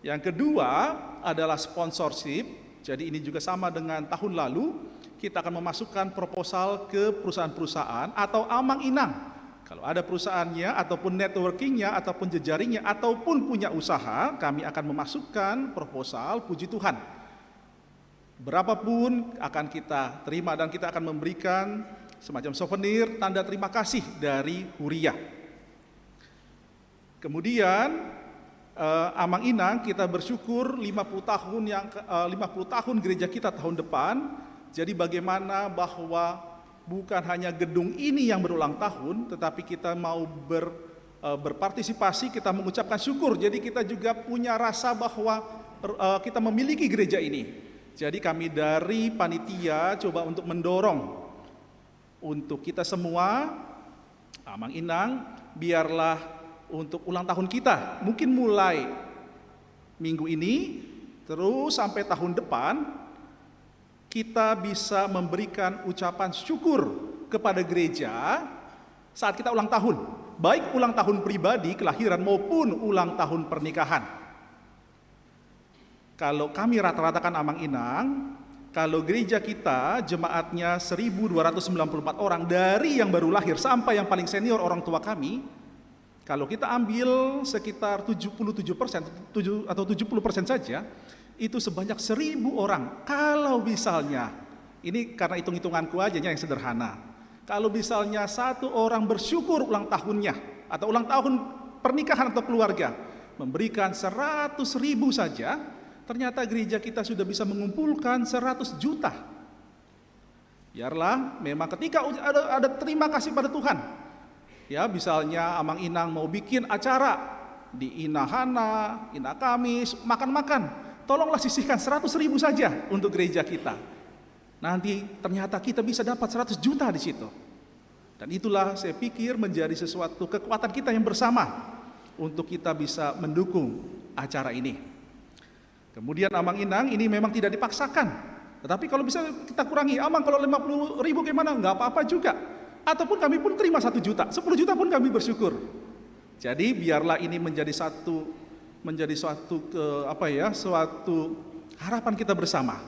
Yang kedua adalah sponsorship. Jadi ini juga sama dengan tahun lalu, kita akan memasukkan proposal ke perusahaan-perusahaan atau Amang Inang. Kalau ada perusahaannya ataupun networkingnya ataupun jejaringnya ataupun punya usaha, kami akan memasukkan proposal, puji Tuhan. Berapapun akan kita terima dan kita akan memberikan semacam souvenir tanda terima kasih dari huria. Kemudian, eh, Amang Inang, kita bersyukur lima puluh tahun yang ke-, eh, lima puluh tahun gereja kita tahun depan. Jadi bagaimana bahwa bukan hanya gedung ini yang berulang tahun, tetapi kita mau ber- eh, berpartisipasi, kita mengucapkan syukur. Jadi kita juga punya rasa bahwa eh, kita memiliki gereja ini. Jadi kami dari panitia coba untuk mendorong untuk kita semua, Amang Inang, biarlah untuk ulang tahun kita, mungkin mulai minggu ini terus sampai tahun depan, kita bisa memberikan ucapan syukur kepada gereja saat kita ulang tahun, baik ulang tahun pribadi kelahiran maupun ulang tahun pernikahan. Kalau kami rata-ratakan, Amang Inang, kalau gereja kita jemaatnya seribu dua ratus sembilan puluh empat orang, dari yang baru lahir sampai yang paling senior, orang tua kami, kalau kita ambil sekitar tujuh puluh tujuh persen, tujuh atau tujuh puluh persen saja, itu sebanyak seribu orang. Kalau misalnya, ini karena hitung-hitunganku aja ya yang sederhana. Kalau misalnya satu orang bersyukur ulang tahunnya, atau ulang tahun pernikahan atau keluarga, memberikan seratus ribu saja, ternyata gereja kita sudah bisa mengumpulkan seratus juta. Biarlah memang ketika uj- ada, ada terima kasih pada Tuhan. Ya, misalnya Amang Inang mau bikin acara di Ina Hana, Ina Kamis, makan-makan. Tolonglah sisihkan seratus ribu saja untuk gereja kita. Nanti ternyata kita bisa dapat seratus juta di situ. Dan itulah saya pikir menjadi sesuatu kekuatan kita yang bersama untuk kita bisa mendukung acara ini. Kemudian, Amang Inang, ini memang tidak dipaksakan. Tetapi kalau bisa kita kurangi, "Amang, kalau lima puluh ribu gimana?" Nggak apa-apa juga. Ataupun kami pun terima satu juta, sepuluh juta pun kami bersyukur. Jadi biarlah ini menjadi satu, menjadi suatu ke apa ya, suatu harapan kita bersama.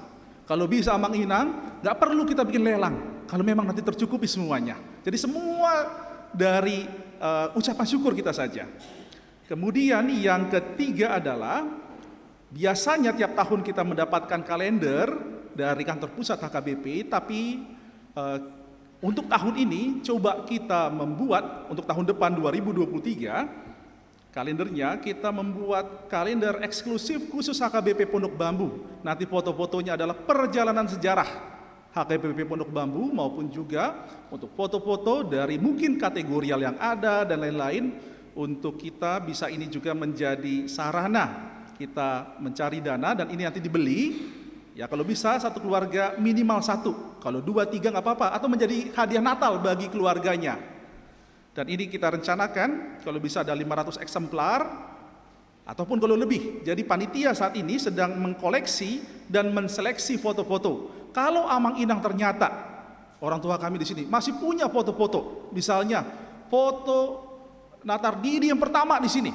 Kalau bisa, Amang Inang, nggak perlu kita bikin lelang. Kalau memang nanti tercukupi semuanya. Jadi semua dari eh, ucapan syukur kita saja. Kemudian yang ketiga adalah, biasanya tiap tahun kita mendapatkan kalender dari kantor pusat H K B P, tapi eh, untuk tahun ini coba kita membuat, untuk tahun depan dua ribu dua puluh tiga, kalendernya kita membuat kalender eksklusif khusus H K B P Pondok Bambu. Nanti foto-fotonya adalah perjalanan sejarah H K B P Pondok Bambu maupun juga untuk foto-foto dari mungkin kategorial yang ada dan lain-lain, untuk kita bisa ini juga menjadi sarana kita mencari dana, dan ini nanti dibeli. Ya, kalau bisa satu keluarga minimal satu, kalau dua tiga nggak apa-apa, atau menjadi hadiah Natal bagi keluarganya. Dan ini kita rencanakan kalau bisa ada lima ratus eksemplar ataupun kalau lebih. Jadi panitia saat ini sedang mengkoleksi dan menseleksi foto-foto. Kalau Amang Inang ternyata, orang tua kami di sini, masih punya foto-foto, misalnya foto Natar Didi yang pertama di sini,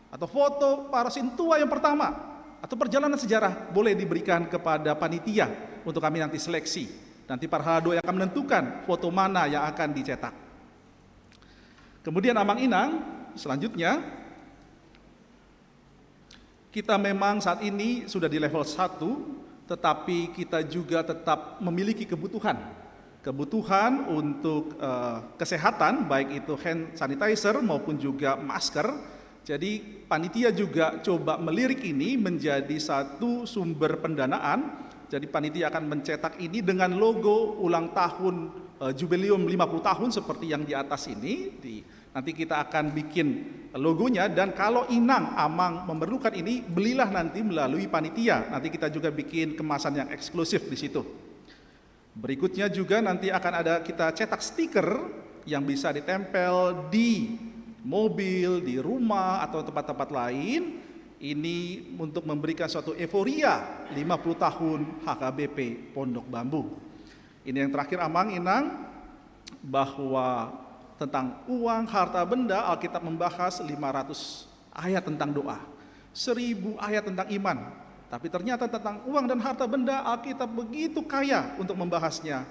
atau foto para sintua yang pertama, atau perjalanan sejarah, boleh diberikan kepada panitia untuk kami nanti seleksi. Nanti para haladoa yang akan menentukan foto mana yang akan dicetak. Kemudian, Amang Inang, selanjutnya, kita memang saat ini sudah di level satu, tetapi kita juga tetap memiliki kebutuhan. Kebutuhan untuk eh, kesehatan, baik itu hand sanitizer maupun juga masker. Jadi panitia juga coba melirik ini menjadi satu sumber pendanaan. Jadi panitia akan mencetak ini dengan logo ulang tahun eh, jubileum lima puluh tahun seperti yang di atas ini. Di, nanti kita akan bikin logonya, dan kalau Inang Amang memerlukan ini, belilah nanti melalui panitia. Nanti kita juga bikin kemasan yang eksklusif di situ. Berikutnya juga nanti akan ada kita cetak stiker yang bisa ditempel di mobil, di rumah, atau tempat-tempat lain. Ini untuk memberikan suatu euforia lima puluh tahun H K B P Pondok Bambu. Ini yang terakhir, Amang Inang, bahwa tentang uang harta benda, Alkitab membahas lima ratus ayat tentang doa, seribu ayat tentang iman. Tapi ternyata tentang uang dan harta benda, Alkitab begitu kaya untuk membahasnya.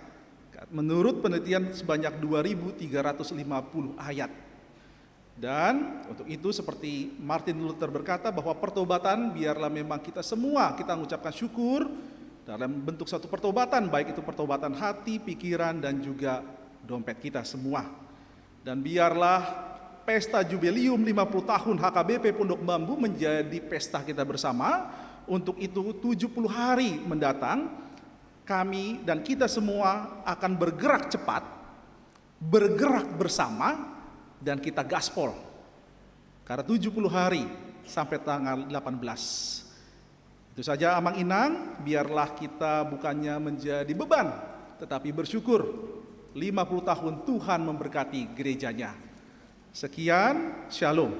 Menurut penelitian, sebanyak dua ribu tiga ratus lima puluh ayat. Dan untuk itu, seperti Martin Luther berkata, bahwa pertobatan, biarlah memang kita semua kita mengucapkan syukur dalam bentuk satu pertobatan, baik itu pertobatan hati, pikiran, dan juga dompet kita semua. Dan biarlah pesta jubileum lima puluh tahun H K B P Pondok Bambu menjadi pesta kita bersama. Untuk itu, tujuh puluh hari mendatang, kami dan kita semua akan bergerak cepat, bergerak bersama, dan kita gaspol. Karena tujuh puluh hari sampai tanggal delapan belas. Itu saja, Amang Inang, biarlah kita bukannya menjadi beban, tetapi bersyukur. Lima puluh tahun Tuhan memberkati gereja-Nya. Sekian, shalom.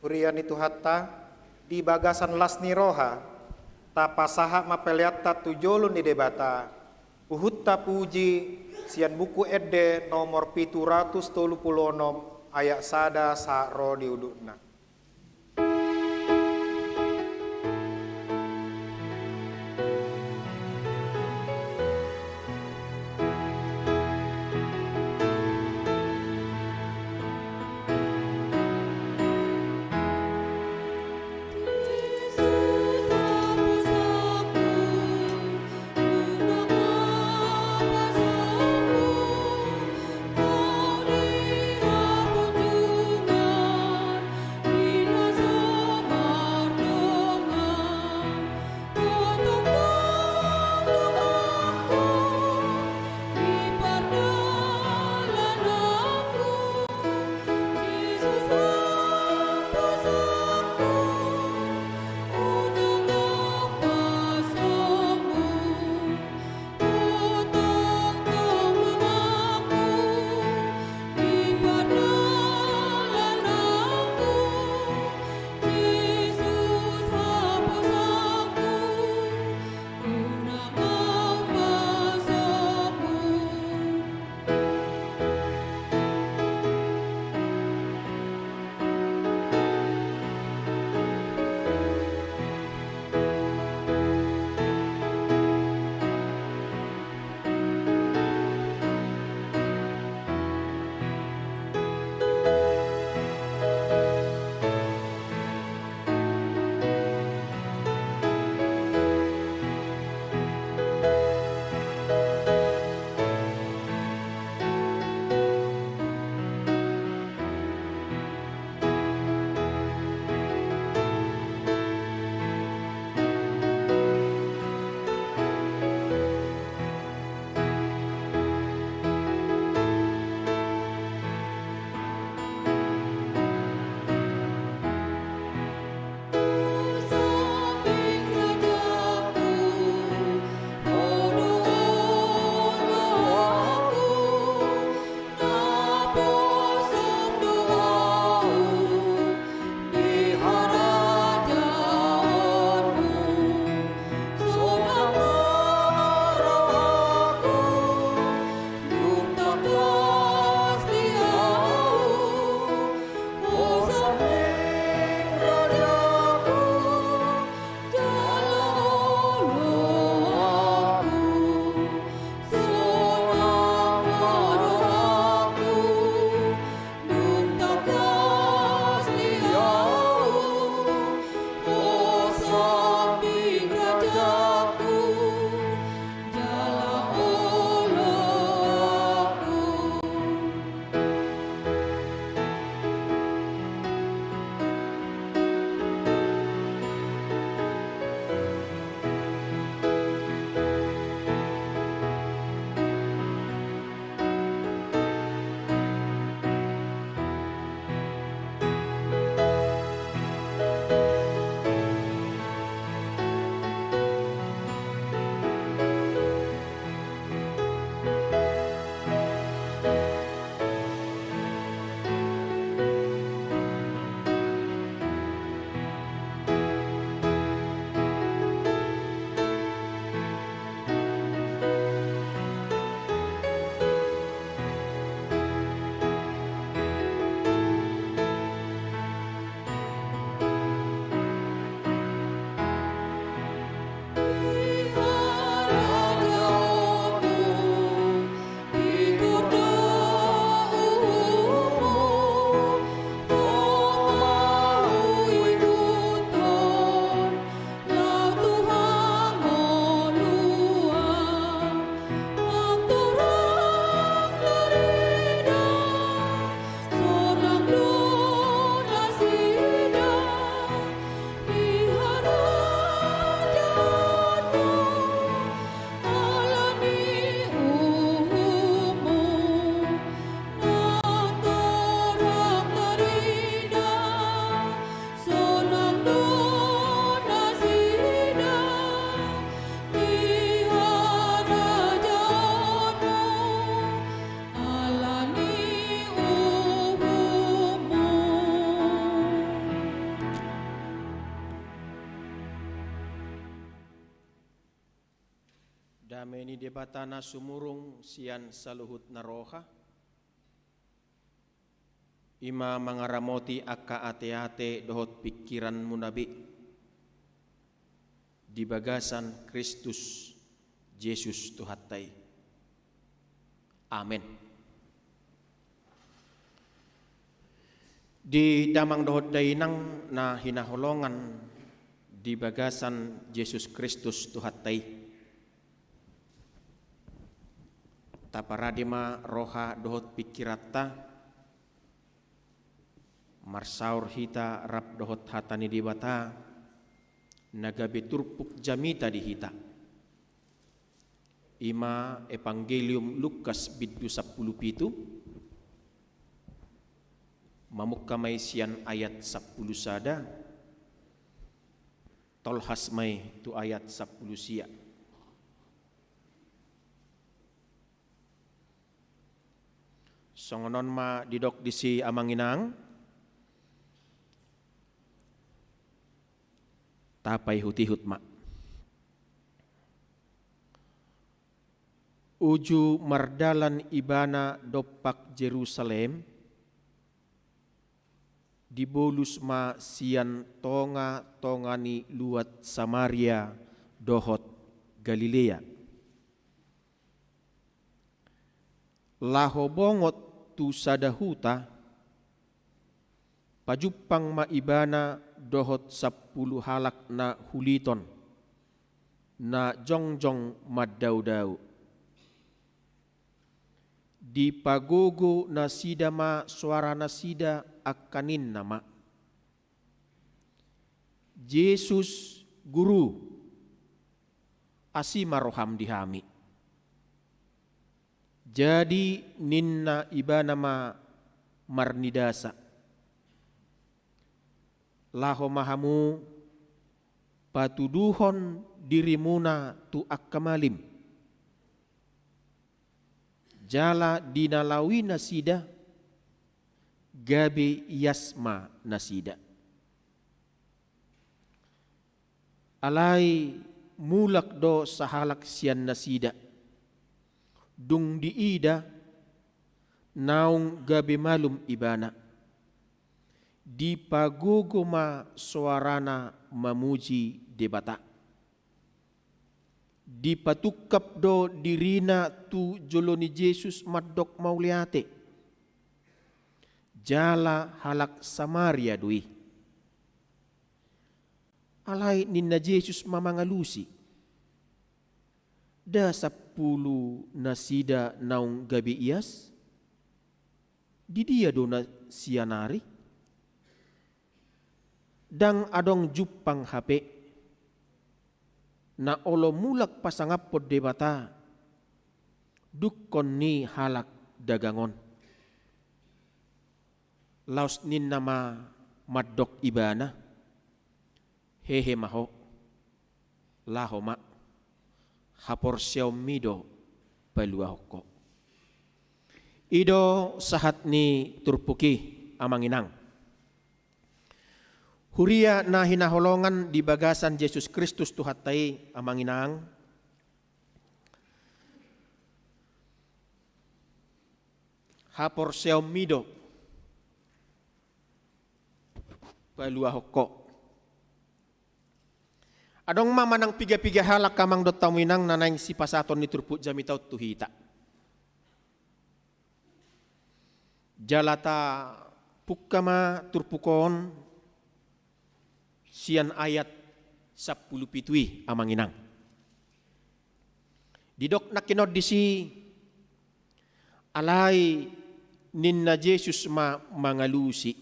Huria ni Tuhanta, di bagasan las ni roha, tapasahat ma peleanta tu jolo ni Debata, huhut tapuji sian Buku Ende nomor pitu ratus tolu pulu onom, ayat sada sahat ro di udutna. Dame ni Debata na sumurung sian saluhut na roha, i ma mangaramoti angka ateate dohot pingkiranmuna be di bagasan Kristus Jesus Tuhanta i. Amen. Di damang dohot dainang na hinaholongan di bagasan Jesus Kristus Tuhanta i, taparade ma roha dohot pingkiranta, marsaor hita rap dohot hata ni Debata na gabe turpuk jamita di hita. I ma Evangelium Lukas bindu sampulu pitu, mamungka ma i sian ayat sampulu sada, tolhas ma i tu ayat sampulu sia. Songon on ma didok disi, amang inang. Tapaihutihut ma. Uju mardalan ibana dompak Jerusalem, dibolus ma sian tongatonga ni luat Samaria dohot Galilea, laho bongot tu sada huta. Pajumpang ma ibana dohot sampulu halak na huliton, na jongjong mandaodao. Dipagogo nasida ma soaranasida, angka ninna ma: "Jesus, Guru, asi ma roham di hami." Jadi ninna ibana ma marnidasa: "Laho ma hamu patuduhon dirimuna tu angka malim." Jala di na laho i nasida, gabe ias ma nasida. Alai mulak do sahalak sian nasida. Dung diida, naung gabe malum ibana, dipagogo ma soarana mamuji Debata. Dipatungkap do dirina tu jolo ni Jesus mandok mauliate. Jala halak Samaria do i. Alai ninna Jesus ma mangalusi: "Nda sampulu nasida naung gabe ias? Di dia do na sian ari?" Ndang adong jumpang hape na olo mulak pasangaphon Debata dungkon ni halak dagang on. Laos ninna ma mandok ibana: "Hehe ma ho, laho ma, haporseaonmi do paluahon ho." I do sahat ni turpuk i, amang inang. Huria na hinaholongan di bagasan Jesus Kristus Tuhanta i, amang inang. Haporseaonmi do paluahon ho. Adong ma manang piga-piga halak, amang dohot hamu inang, na naeng sipasahaton ni turpuk jamita on tu hita. Jala tapungka ma turpuk on sian ayat sampulu pitu i, amang inang. Didok nangkin on disi: "Alai ninna Jesus ma mangalusi: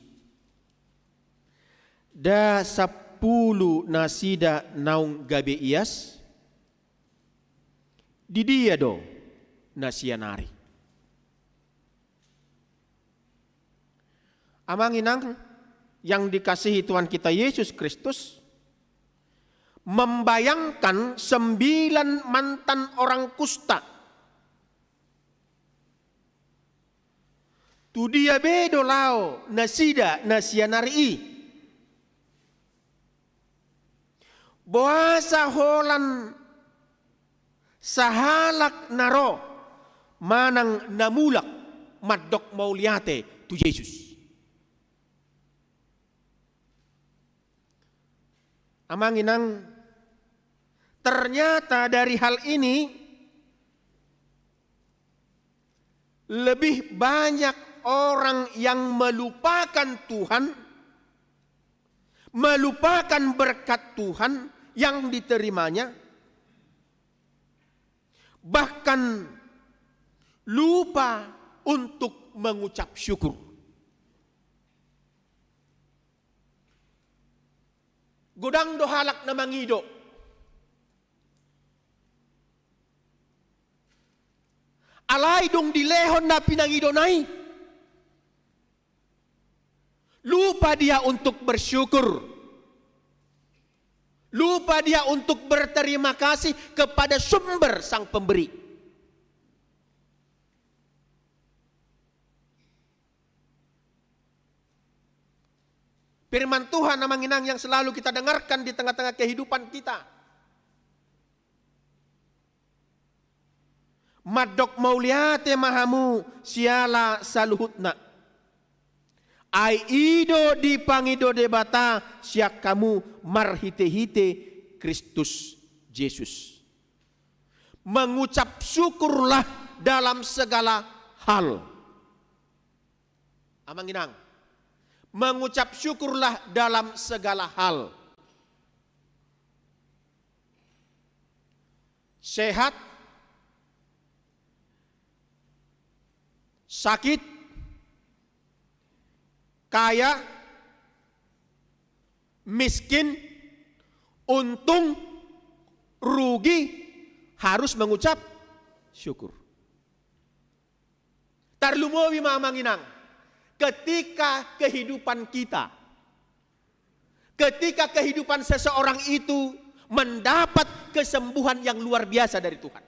Nda sampulu nasida naung gabe ias? Di dia do na sian ari?" Amang inang yang dikasihi Tuhan kita Yesus Kristus, membayangkan sembilan mantan orang kusta. Tu dia be do laho nasida na sian ari i? Boasa holan Sahalak na ro manang na mulak mandok mauliate tu Jesus. Amang inang, ternyata dari hal ini lebih banyak orang yang melupakan Tuhan, melupakan berkat Tuhan yang diterimanya, bahkan lupa untuk mengucap syukur. Godang do halak na mangido. Alai dung dilehon na pinangidona i, lupa dia untuk bersyukur. Lupa dia untuk berterima kasih kepada sumber sang pemberi. Firman Tuhan, amang inang, yang selalu kita dengarkan di tengah-tengah kehidupan kita. Mandok mauliate ma hamu siala saluhutna. Ai i do dipangido Debata sian hamu marhite-hite Kristus Jesus. Mengucap syukurlah dalam segala hal. Amang inang, mengucap syukurlah dalam segala hal. Sehat, sakit, kaya, miskin, untung, rugi, harus mengucap syukur. Tarlumobi ma, amang inang, ketika kehidupan kita, ketika kehidupan seseorang itu mendapat kesembuhan yang luar biasa dari Tuhan.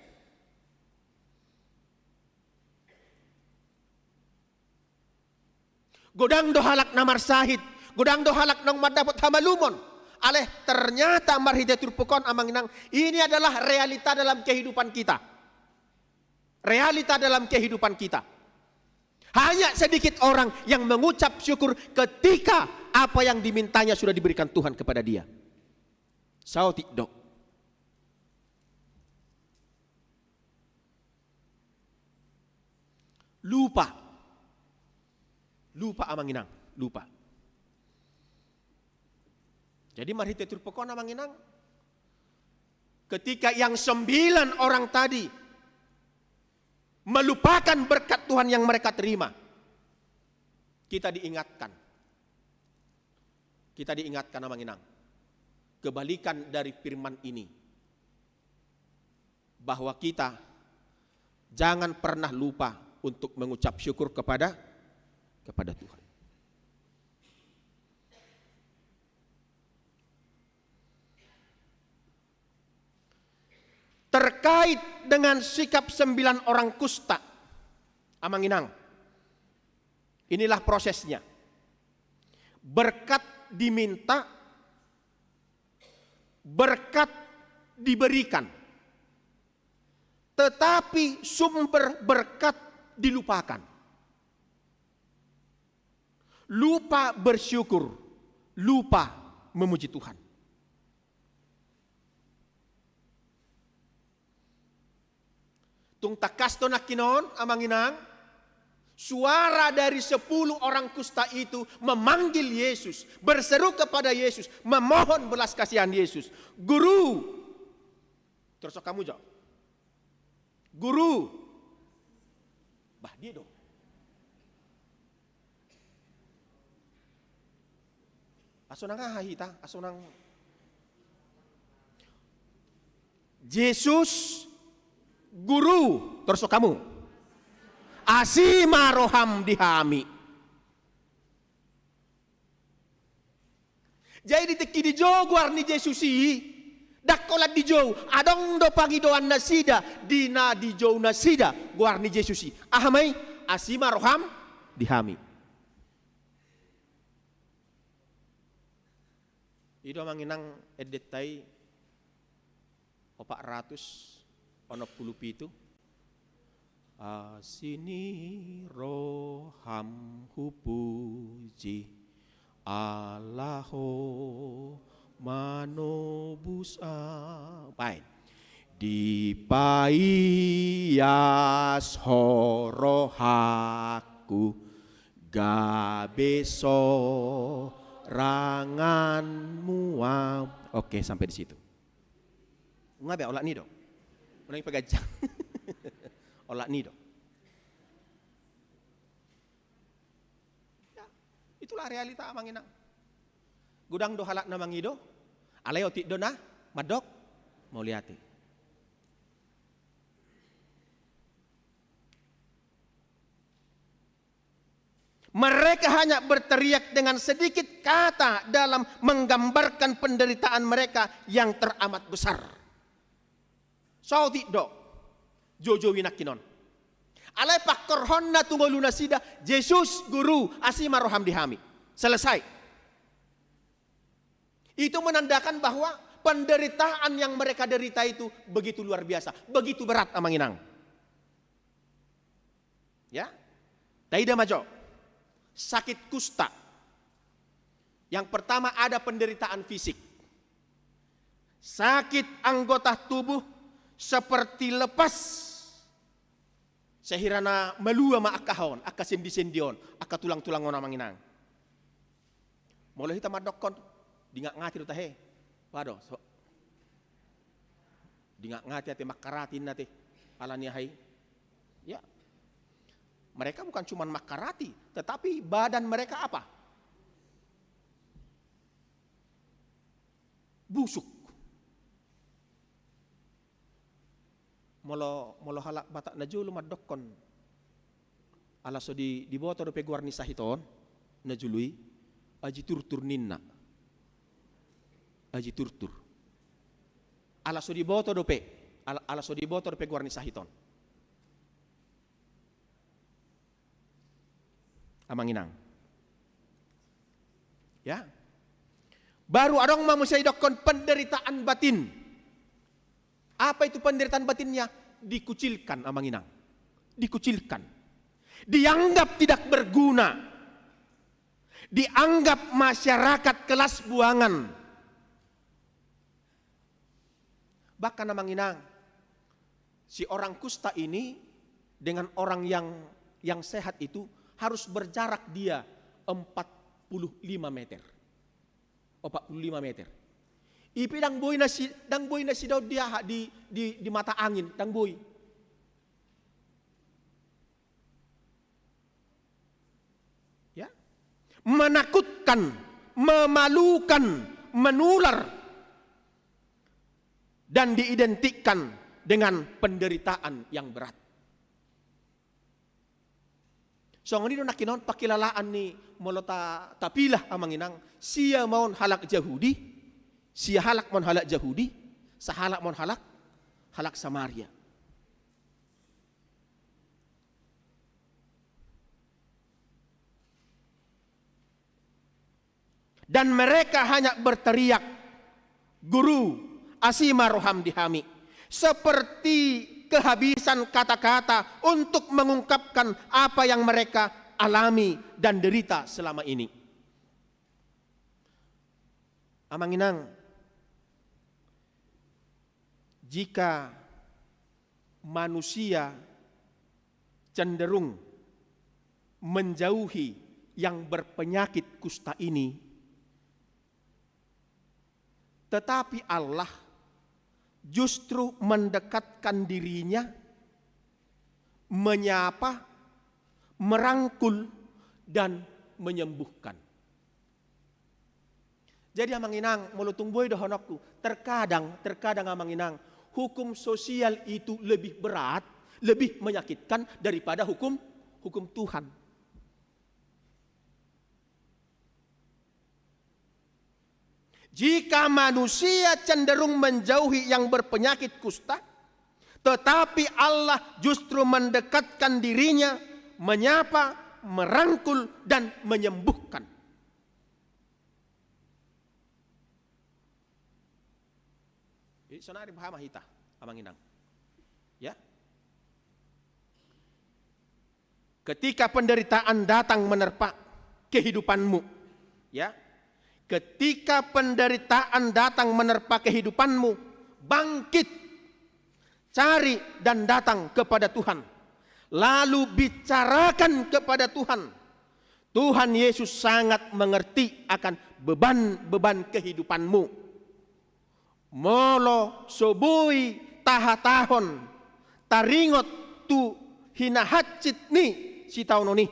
Godang do halak na marsahit, godang do halak naung mandapot hamalumon. Alai ternyata marhite turpuk on, amang inang, ini adalah realita dalam kehidupan kita. Realita dalam kehidupan kita. Hanya sedikit orang yang mengucap syukur ketika apa yang dimintanya sudah diberikan Tuhan kepada dia. Saotik do. Lupa. Lupa, amang inang, lupa. Jadi marhite turpuk on, amang inang, ketika yang sembilan orang tadi melupakan berkat Tuhan yang mereka terima, kita diingatkan. Kita diingatkan, amang inang, kebalikan dari firman ini, bahwa kita jangan pernah lupa untuk mengucap syukur kepada, kepada Tuhan. Terkait dengan sikap sembilan orang kusta, amang inang, inilah prosesnya. Berkat diminta, berkat diberikan, tetapi sumber berkat dilupakan. Lupa bersyukur, lupa memuji Tuhan. Tung tangkas do nangkin on, amang inang, suara dari sepuluh orang kusta itu memanggil Yesus, berseru kepada Yesus, memohon belas kasihan Yesus. Guru, torus hamu jo. Guru. Bah, dia do. Aso nang aha hita, aso nang Jesus, Guru, torus hamu. Asi ma roham di hami. Jadi di tingki dijou goar ni Jesus i, ndang holan dijou, adong do pangidoan nasida, di na dijou nasida goar ni Jesus i. Aha ma i? Asi ma roham di hami. I do, amang inang, endenta i opat ratus Onom pulu pitu. Asi ni roham hupuji, Allah Ho manobus a-, baen. Dipaias Ho rohangku, gabe sorangan Mu am-, oke, sampai di situ. Nga be, olat ni do. Unang ipaganjang. Olat ni do. Ya, itulah realita, amang inang. Godang do halak na mangido, alai otik do na mandok mauliate. Mereka hanya berteriak dengan sedikit kata dalam menggambarkan penderitaan mereka yang teramat besar. Saotik do, joujou i nangkin on. Alai pangkorhonna tu ngolu nasida, Jesus, Guru, asi ma roham di hami. Selesai. Itu menandakan bahwa penderitaan yang mereka derita itu begitu luar biasa, begitu berat, amang inang. Ya? Taida ma jo. Sakit kusta. Yang pertama, ada penderitaan fisik. Sakit anggota tubuh seperti lepas. Sahira na malua ma angka aha on, angka sendi-sendi on, angka tulang-tulang on, amang inang. Molo hita mandokkon, dingat ngati do tahe. Wado, so. Dingat ngati ate, mangkarati ninna ate. Alani aha i? Ya. Mereka bukan cuma mangkarati, tetapi badan mereka apa? Busuk. Molo, molo halak Batak na jolo mandokkon, ala so di, diboto dope goar ni sahit on, na jolo i, Aji Turtur ninna. Aji Turtur. Ala so diboto dope, ala, ala so diboto dope goar ni sahit on. Amang inang. Ya. Baru adong ma muse didokkon penderitaan batin. Apa itu penderitaan batinnya? Dikucilkan, amang inang. Dikucilkan. Dianggap tidak berguna. Dianggap masyarakat kelas buangan. Bahkan, amang inang, si orang kusta ini dengan orang yang, yang sehat itu harus berjarak dia empat puluh lima meter. Empat puluh lima meter. I pe ndang boi na si-, ndang boi na sidaon di aha, di, di, di mata angin, ndang boi. Ya. Menakutkan, memalukan, menular, dan diidentikan dengan penderitaan yang berat. Songon i do nangkin on pangkilalaan ni, molo ta-, tapilah, amang inang, sia ma on halak Jahudi, sia halak ma on halak Jahudi, sahalak ma on halak, halak Samaria. Dan mereka hanya berteriak, "Guru, asi ma roham di hami." Seperti kehabisan kata-kata untuk mengungkapkan apa yang mereka alami dan derita selama ini. Amang inang, jika manusia cenderung menjauhi yang berpenyakit kusta ini, tetapi Allah justru mendekatkan dirinya, menyapa, merangkul, dan menyembuhkan. Jadi, amang inang, molo tung boi dohononku, terkadang, terkadang, amang inang, hukum sosial itu lebih berat, lebih menyakitkan daripada hukum, hukum Tuhan. Jika manusia cenderung menjauhi yang berpenyakit kusta, tetapi Allah justru mendekatkan dirinya, menyapa, merangkul, dan menyembuhkan. Jadi, sonari boha ma hita, amang inang? Ketika penderitaan datang menerpa kehidupanmu, ya, ketika penderitaan datang menerpa kehidupanmu, bangkit, cari dan datang kepada Tuhan, lalu bicarakan kepada Tuhan. Tuhan Yesus sangat mengerti akan beban-beban kehidupanmu. Molo so boi tahatahon taringot tu hinahansit ni sitaonon i,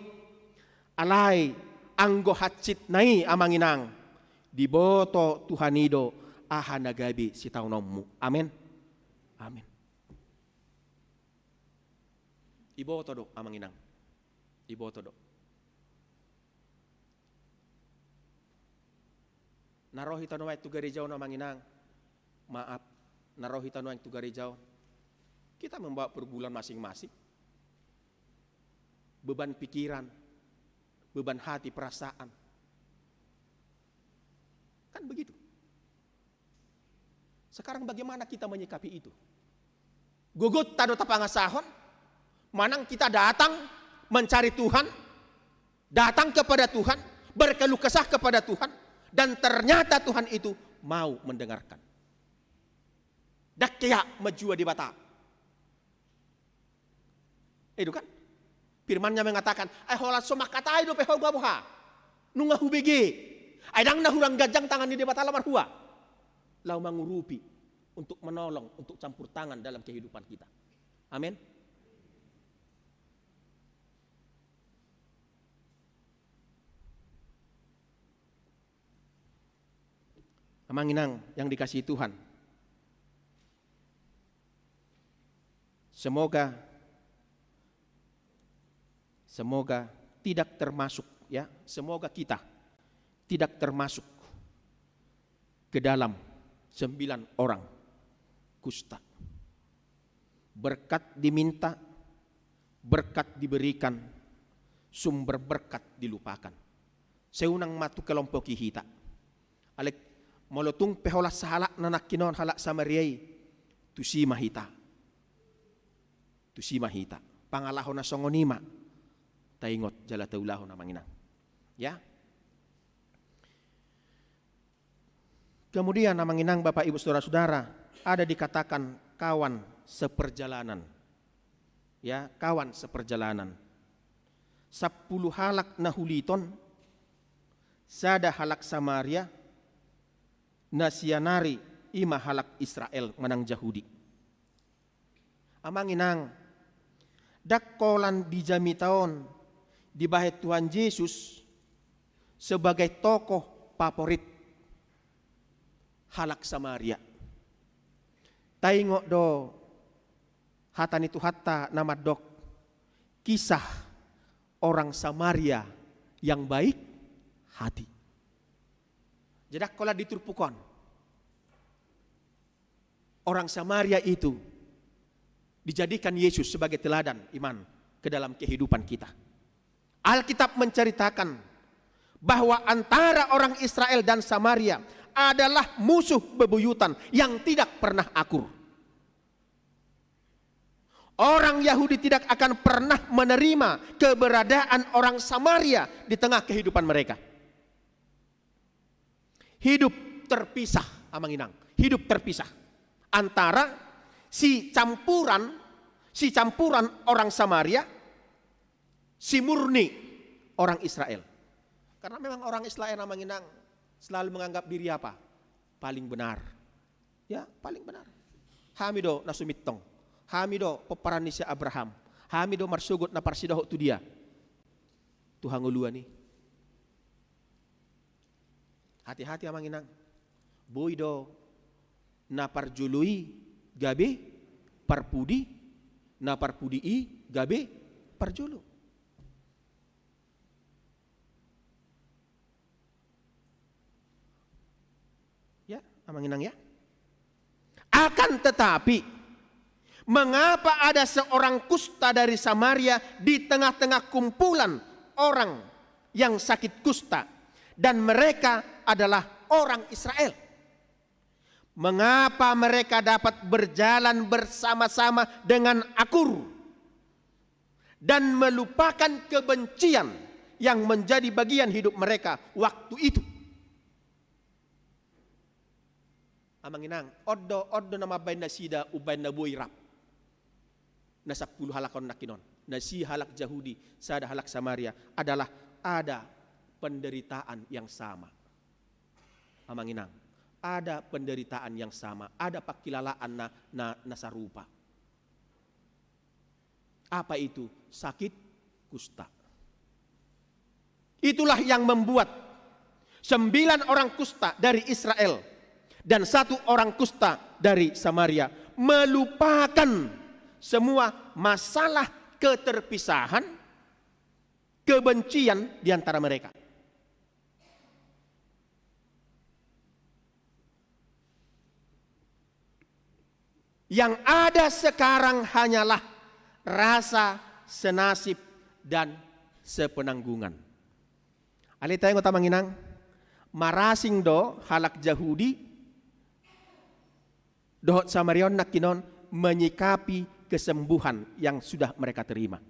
alai anggo hansitna i, amang inang, diboto Tuhan i do aha na gabe sitaononmu. Amen. Amen. Iboto do, amang inang. Iboto do. Na ro hita nuaeng tu gareja on, amang inang, maaf, na ro hita nuaeng tu gareja on, kita membawa pergumulan masing-masing. Beban pikiran, beban hati, perasaan. Kan begitu. Sekarang bagaimana kita menyikapi itu? Gogonta do tapangasahon, manang kita datang mencari Tuhan, datang kepada Tuhan, berkeluh kesah kepada Tuhan, dan ternyata Tuhan itu mau mendengarkan. Dang hea manjua Debata. Itu kan? Firman-Nya mengatakan, "Ai holan so mangkatai dope ho, nga boha? Nunga hubege. Ai dang na hurang ganjang tangan ni Debata laho marhua, laho mangurupi, untuk menolong, untuk campur tangan dalam kehidupan kita." Amin. Amang inang yang dikasihi Tuhan, semoga, semoga tidak termasuk, ya, semoga kita tidak termasuk ke dalam sembilan orang kusta. Berkat diminta, berkat diberikan, sumber berkat dilupakan. Sai unang ma tu kelompok i hita. Alai molo tung pe holan sahalakna nangkin on halak Samaria i, tusi ma hita. Tusi ma hita. Pangalaho na songon i ma taingot jala taulahon, amang inang. Ya. Kemudian, amang inang, bapak ibu, saudara-saudara, ada dikatakan kawan seperjalanan. Ya, kawan seperjalanan. Sampulu halak na huliton, sada halak Samaria, na sian ari i ma halak Israel manang Jahudi. Amang inang, dang holan di jamita on dibahen Tuhan Jesus sebagai tokoh favorit halak Samaria. Taingot do hata ni Tuhanta na mandok, kisah orang Samaria yang baik hati. Jadi dang holan di turpuk on orang Samaria itu dijadikan Yesus sebagai teladan iman ke dalam kehidupan kita. Alkitab menceritakan bahwa antara orang Israel dan Samaria adalah musuh bebuyutan yang tidak pernah akur. Orang Yahudi tidak akan pernah menerima keberadaan orang Samaria di tengah kehidupan mereka. Hidup terpisah, amang inang. Hidup terpisah antara sicampuran, sicampuran orang Samaria, simurni orang Israel. Karena memang orang Israel, amang inang, selalu menganggap diri apa? Paling benar. Ya, paling benar. Hami do na sumintong. Hami do pomparan ni si Abraham. Hami do marsogot na parsidohot tu dia, tu hangoluan i. Hati-hati, amang inang. Boi do na parjolo i gabe parpudi, na parpudi i gabe parjolo. Ya, amang inang, ya. Akan tetapi, mengapa ada seorang kusta dari Samaria di tengah-tengah kumpulan orang yang sakit kusta, dan mereka adalah orang Israel? Mengapa mereka dapat berjalan bersama-sama dengan akur, dan melupakan kebencian yang menjadi bagian hidup mereka waktu itu. Amang inang, on do, on do na mambahen nasida umbahen na boi rap na sampulu halak on nangkin on, na si halak Jahudi, sada halak Samaria, adalah ada penderitaan yang sama. Amang inang, ada penderitaan yang sama, ada pangkilalaan na, na, na sarupa. Apa itu? Sakit kusta. Itulah yang membuat sembilan orang kusta dari Israel dan satu orang kusta dari Samaria melupakan semua masalah keterpisahan, kebencian di antara mereka. Yang ada sekarang hanyalah rasa senasib dan sepenanggungan. Alai taingot, amang inang, marasing do halak Jahudi dohot Samaria on nangkin on menyikapi kesembuhan yang sudah mereka terima.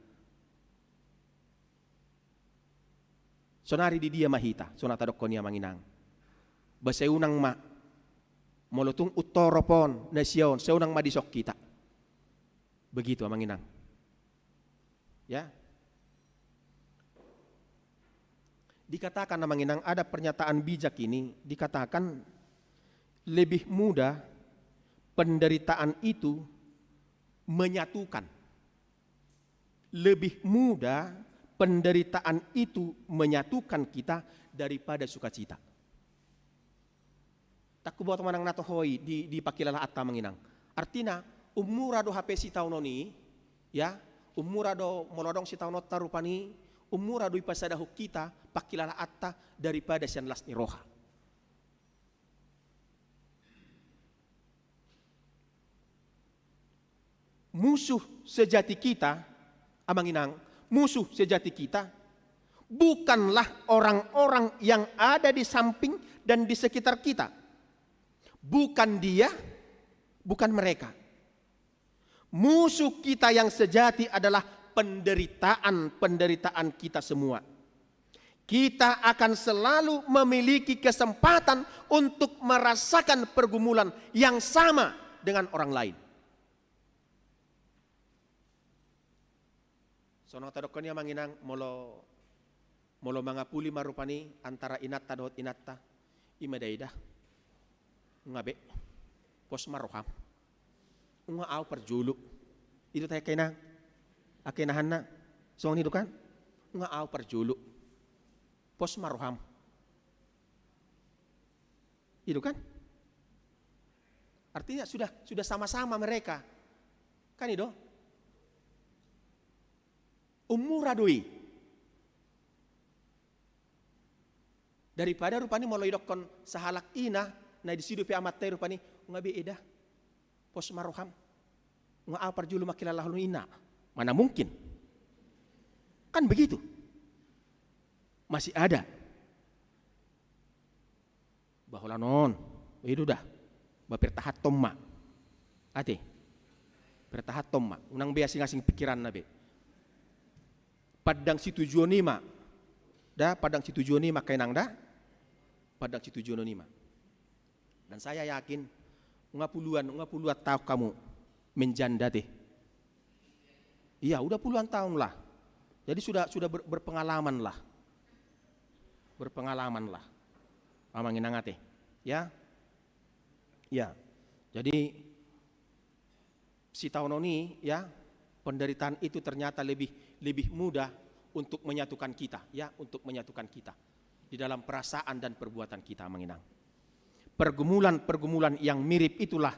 Sonari di dia ma hita, sonari tadokkon i, amang inang. Ba sai unang ma, molo tung untorop on na sia on, sai unang ma dison hita. Begitu, amang inang. Ya. Dikatakan, amang inang, ada pernyataan bijak ini, dikatakan lebih mudah penderitaan itu menyatukan. Lebih mudah penderitaan itu menyatukan kita daripada sukacita. Ndang huboto manang na toho i di, di pangkilalaanta, amang inang. Artina, ummura do hape sitaonon i, ya, ummura do molo adong sitaononta rupani, ummura do ipasadahon hita pangkilalaanta daripada sian las ni roha. Musuh sejati kita, amang inang, musuh sejati kita bukanlah orang-orang yang ada di samping dan di sekitar kita. Bukan dia, bukan mereka. Musuh kita yang sejati adalah penderitaan-penderitaan kita semua. Kita akan selalu memiliki kesempatan untuk merasakan pergumulan yang sama dengan orang lain. Songon tadokkon i, amang inang, molo, molo mangapuli ma rupani antara inanta dohot inanta, i ma da, eda. Nga be. Pos ma roham. Nga au parjolo. I do tahe angka inang. Angka inahanna. Songon i do kan? Nga au parjolo. Pos ma roham. I do kan? Artinya sudah, sudah sama-sama mereka. Kan i do? Ummura do i. Daripada rupani molo idokkon sahalak ina, na disi dope amanta i rupani, nga be, eda. Pos ma roham. Nga au parjolo mangkilalahon ina. Mana mungkin. Kan begitu. Masih ada. Ba holan on. I do da. Ba pertahanhon ma. Ate. Pertahanhon ma. Unang be asing-asing pikiranna be. Pandang situjuon i ma. Da, pandang situjuon i ma, angka inang, da. Pandang situjuon i ma. Dan saya yakin, nga puluan, nga puluan taon hamu menjanda, ate. Iya, udah puluhan tahun lah. Jadi sudah, sudah ber-, berpengalaman lah. Berpengalaman lah. Amang inang, ate. Ya. Ya. Jadi, sitaonon i, ya, penderitaan itu ternyata lebih, lebih mudah untuk menyatukan kita, ya, untuk menyatukan kita di dalam perasaan dan perbuatan kita, amang inang. Pergumulan-pergumulan yang mirip itulah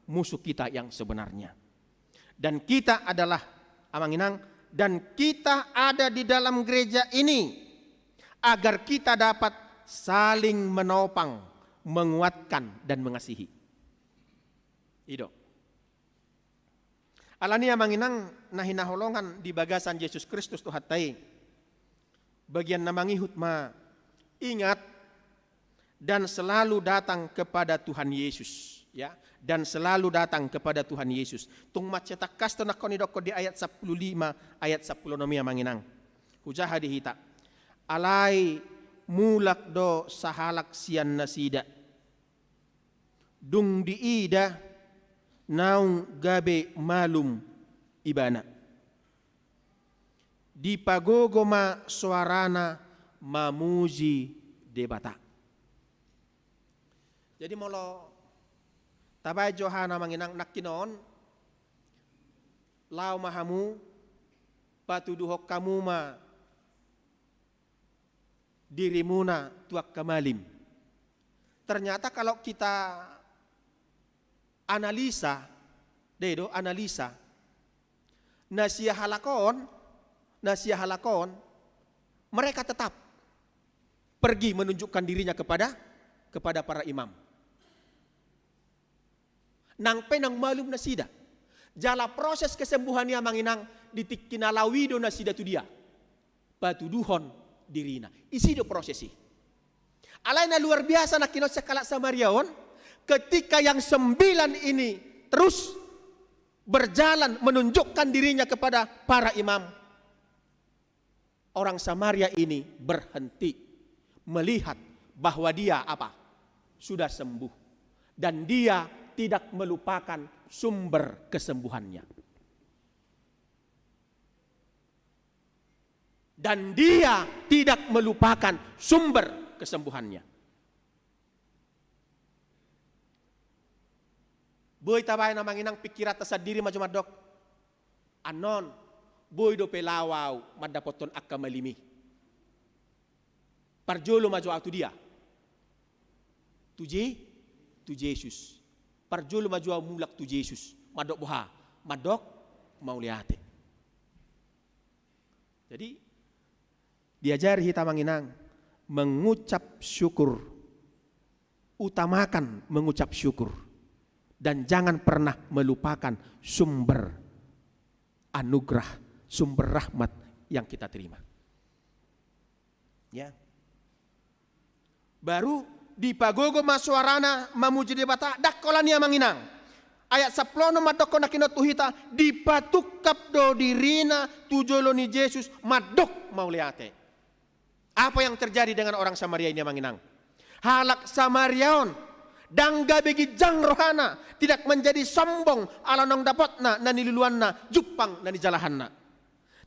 musuh kita yang sebenarnya. Dan kita adalah, amang inang, dan kita ada di dalam gereja ini agar kita dapat saling menopang, menguatkan, dan mengasihi. I do. Alani i, amang inang na hinaholongan di bagasan Jesus Kristus Tuhanta i, bagian na mangihut ma, ingat, dan selalu datang kepada Tuhan Yesus, ya, dan selalu datang kepada Tuhan Yesus. Tung mansai tangkas do nangkin didokkon di ayat sampulu lima, ayat sampulu onom i, Amang Inang. Hujaha di hita. Alai mulak do sahalak sian nasida. Dung diida, naung gabe malum ibana. Dipagogo ma soarana mamuji Debata. Jadi molo tabaen jo hana, Amang Inang, nangkin on, laho ma hamu, patuduhon hamu ma dirimuna tu angka malim. Ternyata kalau kita analisa, dei do, analisa, na sia halak on, na sia halak on, mereka tetap pergi menunjukkan dirinya kepada, kepada para imam. Nang pe naung malum nasida. Jala proses kesembuhan i, Amang Inang, di tingki na laho i do nasida tu dia patuduhon dirina. Isi do proses i. Alai na luar biasa nangkin on sian halak Samaria on, ketika yang sembilan ini terus berjalan menunjukkan dirinya kepada para imam, orang Samaria ini berhenti melihat bahwa dia apa? Sudah sembuh. Dan dia tidak melupakan sumber kesembuhannya. Dan dia tidak melupakan sumber kesembuhannya. Boi tabaen, Amang Inang, pingkiranta sandiri ma jo mandok, annon, boi dope laho ahu mandapothon angka malim i. Parjolo ma jo ahu tu dia? Tu Je-, tu Jesus. Parjolo ma jo ahu mulak tu Jesus. Mandok boha? Mandok mauliate. Jadi, diajari hita, Amang Inang, mengucap syukur. Utamakan mengucap syukur. Dan jangan pernah melupakan sumber anugerah, sumber rahmat yang kita terima. Ya. Baru dipagogo ma soarana mamuji Debata, ndang holan i, Amang Inang. Ayat sampulu onom mandokkon nangkin on tu hita, dipatungkap do dirina tu jolo ni Jesus, mandok mauliate. Apa yang terjadi dengan orang Samaria ini, Amang Inang? Halak Samaria on, ndang gabe ginjang rohana, tidak menjadi sombong ala naung dapotna na niluluanna, jumpang na nijalahanna.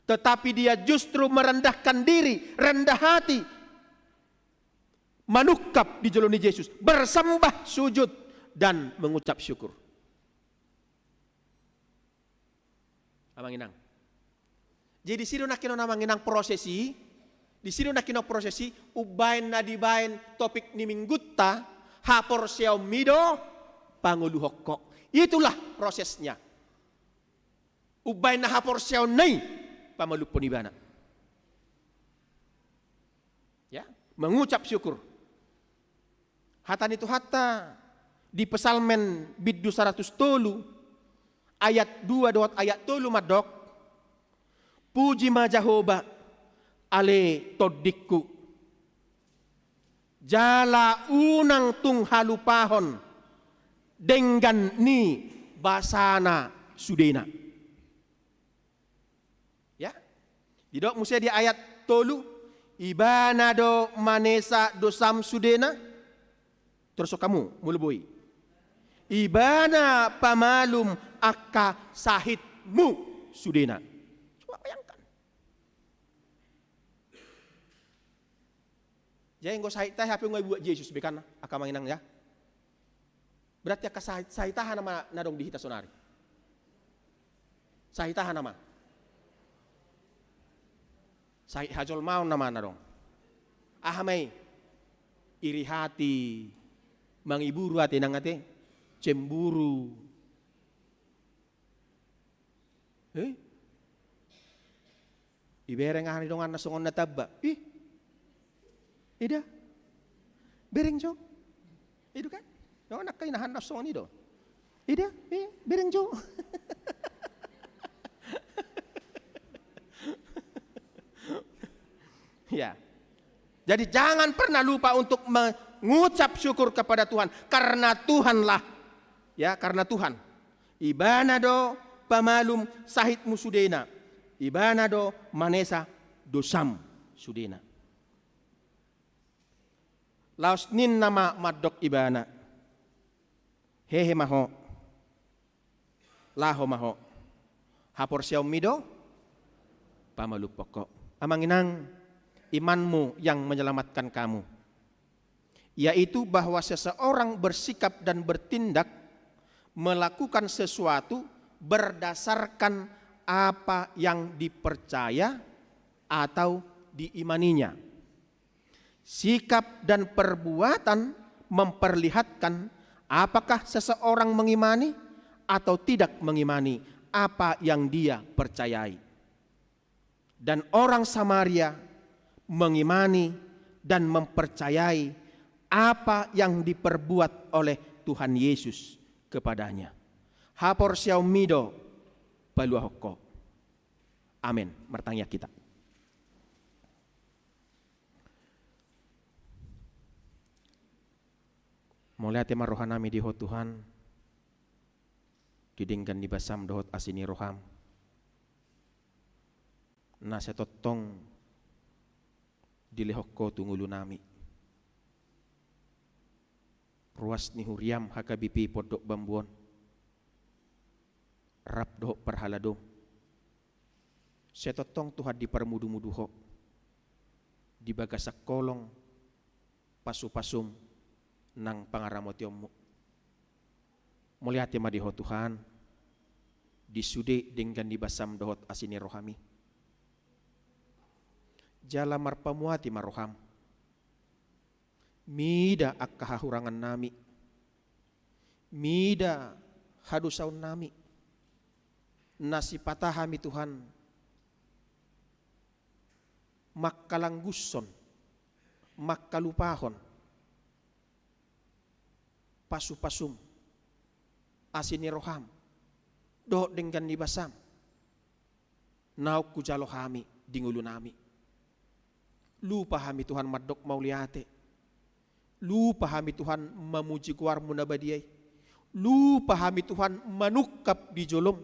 Tetapi dia justru merendahkan diri, rendah hati, manungkap di jolo ni Jesus, bersembah sujud dan mengucap syukur. Amang Inang. Jadi disi do nangkin on, Amang Inang, proses i, disi do nangkin on proses i, umbaen na dibaen topik ni minggunta, haporseaonmi do pangoluhon ho. Itulah prosesnya. Umbaen na haporseaonna i pamalumhon ibana. Ya, mengucap syukur. Hata ni Tuhanta di Psalmen bindu saratus tolu, ayat dua dohot ayat tolu mandok, puji ma Jahowa, ale tondingku. Jala unang tung halupahon denggan ni basana sudena. Ya. Didok muse di ayat tolu, ibana do manesa dosam sudena. Torus hamu, molo boi. Ibana pamalum angka sahitmu sudena. Coba bayangkan. Jadi anggo sahit ta, hape nga dibuat Jesus be kan, angka Amang Inang ya. Berarti angka sahit, sahit aha nama na adong di hita sonari? Sahit aha nama? Sahit hajolmaon nama na adong. Aha ma i? Iri hati, mangiburu ate, nang ate, cemburu. Eh? Ibereng aha ni donganna songon na tamba. Ih. Ida. Bereng jo. I do kan? Dongan angka inahanna songon i do. Ida, ih, bereng jo. Ya. Jadi jangan pernah lupa untuk me-, Ngucap syukur kepada Tuhan, karena Tuhanlah, ya, karena Tuhan. Ibana do pamalum sahitmu sudena, Ibana do manesa dosam sudena. Laos ninna ma mandok Ibana, hehe ma ho, laho ma ho. Haporseaonmi do pamalumhon ho. Amang inang, imanmu yang menyelamatkan kamu, yaitu bahwa seseorang bersikap dan bertindak, melakukan sesuatu berdasarkan apa yang dipercaya atau diimaninya. Sikap dan perbuatan memperlihatkan apakah seseorang mengimani atau tidak mengimani apa yang dia percayai. Dan orang Samaria mengimani dan mempercayai apa yang diperbuat oleh Tuhan Yesus kepadanya. Haporseaonmi do paluahon ho. Amen. Martangiang hita. Mauliate ma rohanami di Ho Tuhan, di denggan ni basam dohot asi ni roham, na sai tongtong dilehon Ho tu ngolunami. Ruas ni huriam H K B P Pondok Bambu on, rap dohot parhaladom, sai tongtong Tuhan diparmudumudu Ho di bagasan holong, pasupasum nang pangaramotionmu. Mauliate ma di Ho Tuhan, di sude denggan ni basam dohot asi ni rohami. Jala marpamuati ma roham. Mida angka hahurangannami, mida hadosaonnami, na sipata hami Tuhan mangkalanggushon, mangkalupahon pasupasum, asi ni roham dohot denggan ni basam naung hujalo hami di ngolunami. Lupa hami Tuhan mandok mauliate. Lupa hami Tuhan mamuji goarmu na badia i. Lupa hami Tuhan manungkap di jolom,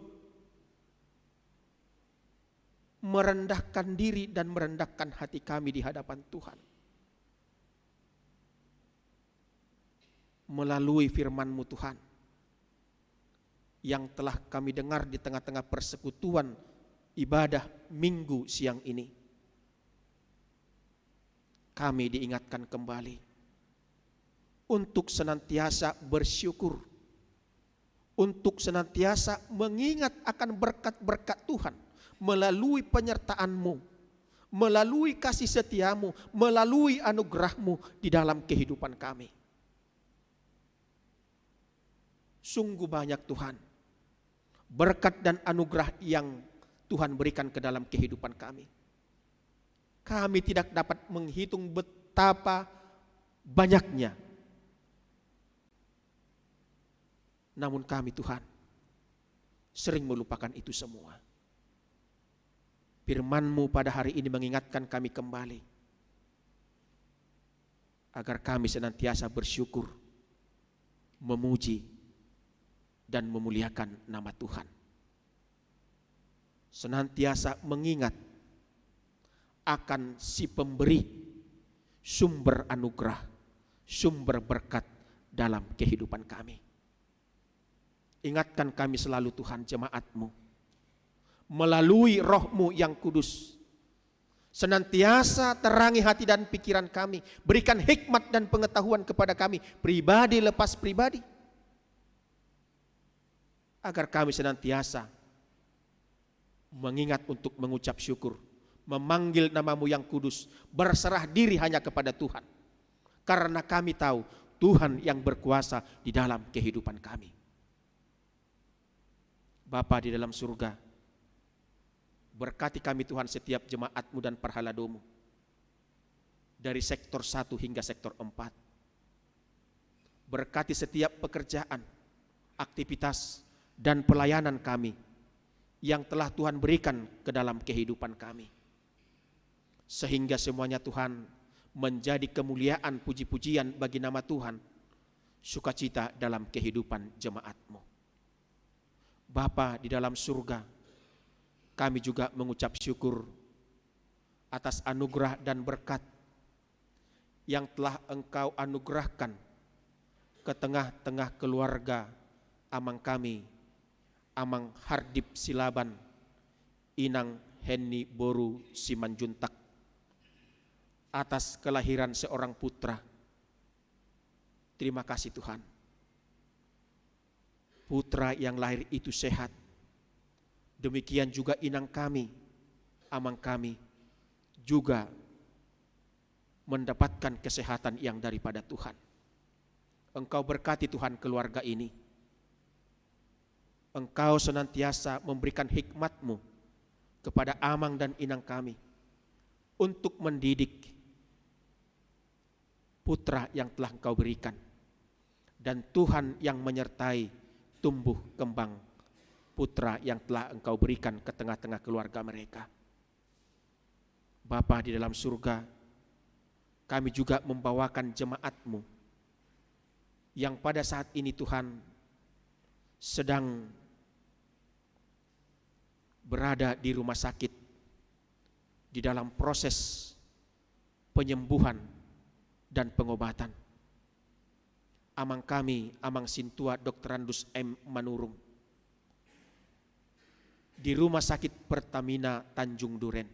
merendahkan diri dan merendahkan hati kami di hadapan Tuhan. Melalui firman-Mu Tuhan, yang telah kami dengar di tengah-tengah persekutuan ibadah Minggu siang ini, kami diingatkan kembali untuk senantiasa bersyukur, untuk senantiasa mengingat akan berkat-berkat Tuhan melalui penyertaan-Mu, melalui kasih setia-Mu, melalui anugerah-Mu di dalam kehidupan kami. Sungguh banyak, Tuhan, berkat dan anugerah yang Tuhan berikan ke dalam kehidupan kami. Kami tidak dapat menghitung betapa banyaknya. Namun kami, Tuhan, sering melupakan itu semua. Firman-Mu pada hari ini mengingatkan kami kembali, agar kami senantiasa bersyukur, memuji, dan memuliakan nama Tuhan. Senantiasa mengingat akan si pemberi, sumber anugerah, sumber berkat dalam kehidupan kami. Ingatkan kami selalu, Tuhan, jemaat-Mu. Melalui Roh-Mu yang Kudus, senantiasa terangi hati dan pikiran kami. Berikan hikmat dan pengetahuan kepada kami, pribadi lepas pribadi, agar kami senantiasa mengingat untuk mengucap syukur, memanggil nama-Mu yang kudus, berserah diri hanya kepada Tuhan. Karena kami tahu Tuhan yang berkuasa di dalam kehidupan kami. Bapa di dalam surga, berkati kami, Tuhan, setiap jemaat-Mu dan parhalado-Mu, dari sektor satu hingga sektor empat. Berkati setiap pekerjaan, aktivitas, dan pelayanan kami yang telah Tuhan berikan ke dalam kehidupan kami. Sehingga semuanya, Tuhan, menjadi kemuliaan, puji-pujian bagi nama Tuhan, sukacita dalam kehidupan jemaat-Mu. Bapa di dalam surga, kami juga mengucap syukur atas anugerah dan berkat yang telah Engkau anugerahkan ke tengah-tengah keluarga amang kami, Amang Hardip Silaban, Inang Henni boru Simanjuntak, atas kelahiran seorang putra. Terima kasih, Tuhan. Putra yang lahir itu sehat. Demikian juga inang kami, amang kami, juga mendapatkan kesehatan yang daripada Tuhan. Engkau berkati, Tuhan, keluarga ini. Engkau senantiasa memberikan hikmat-Mu kepada amang dan inang kami untuk mendidik putra yang telah Engkau berikan. Dan Tuhan yang menyertai tumbuh kembang putra yang telah Engkau berikan ke tengah-tengah keluarga mereka. Bapa di dalam surga, kami juga membawakan jemaat-Mu yang pada saat ini, Tuhan, sedang berada di rumah sakit, di dalam proses penyembuhan dan pengobatan. Amang kami, Amang Sintua Doktorandus M Manurung, di Rumah Sakit Pertamina Tanjung Duren.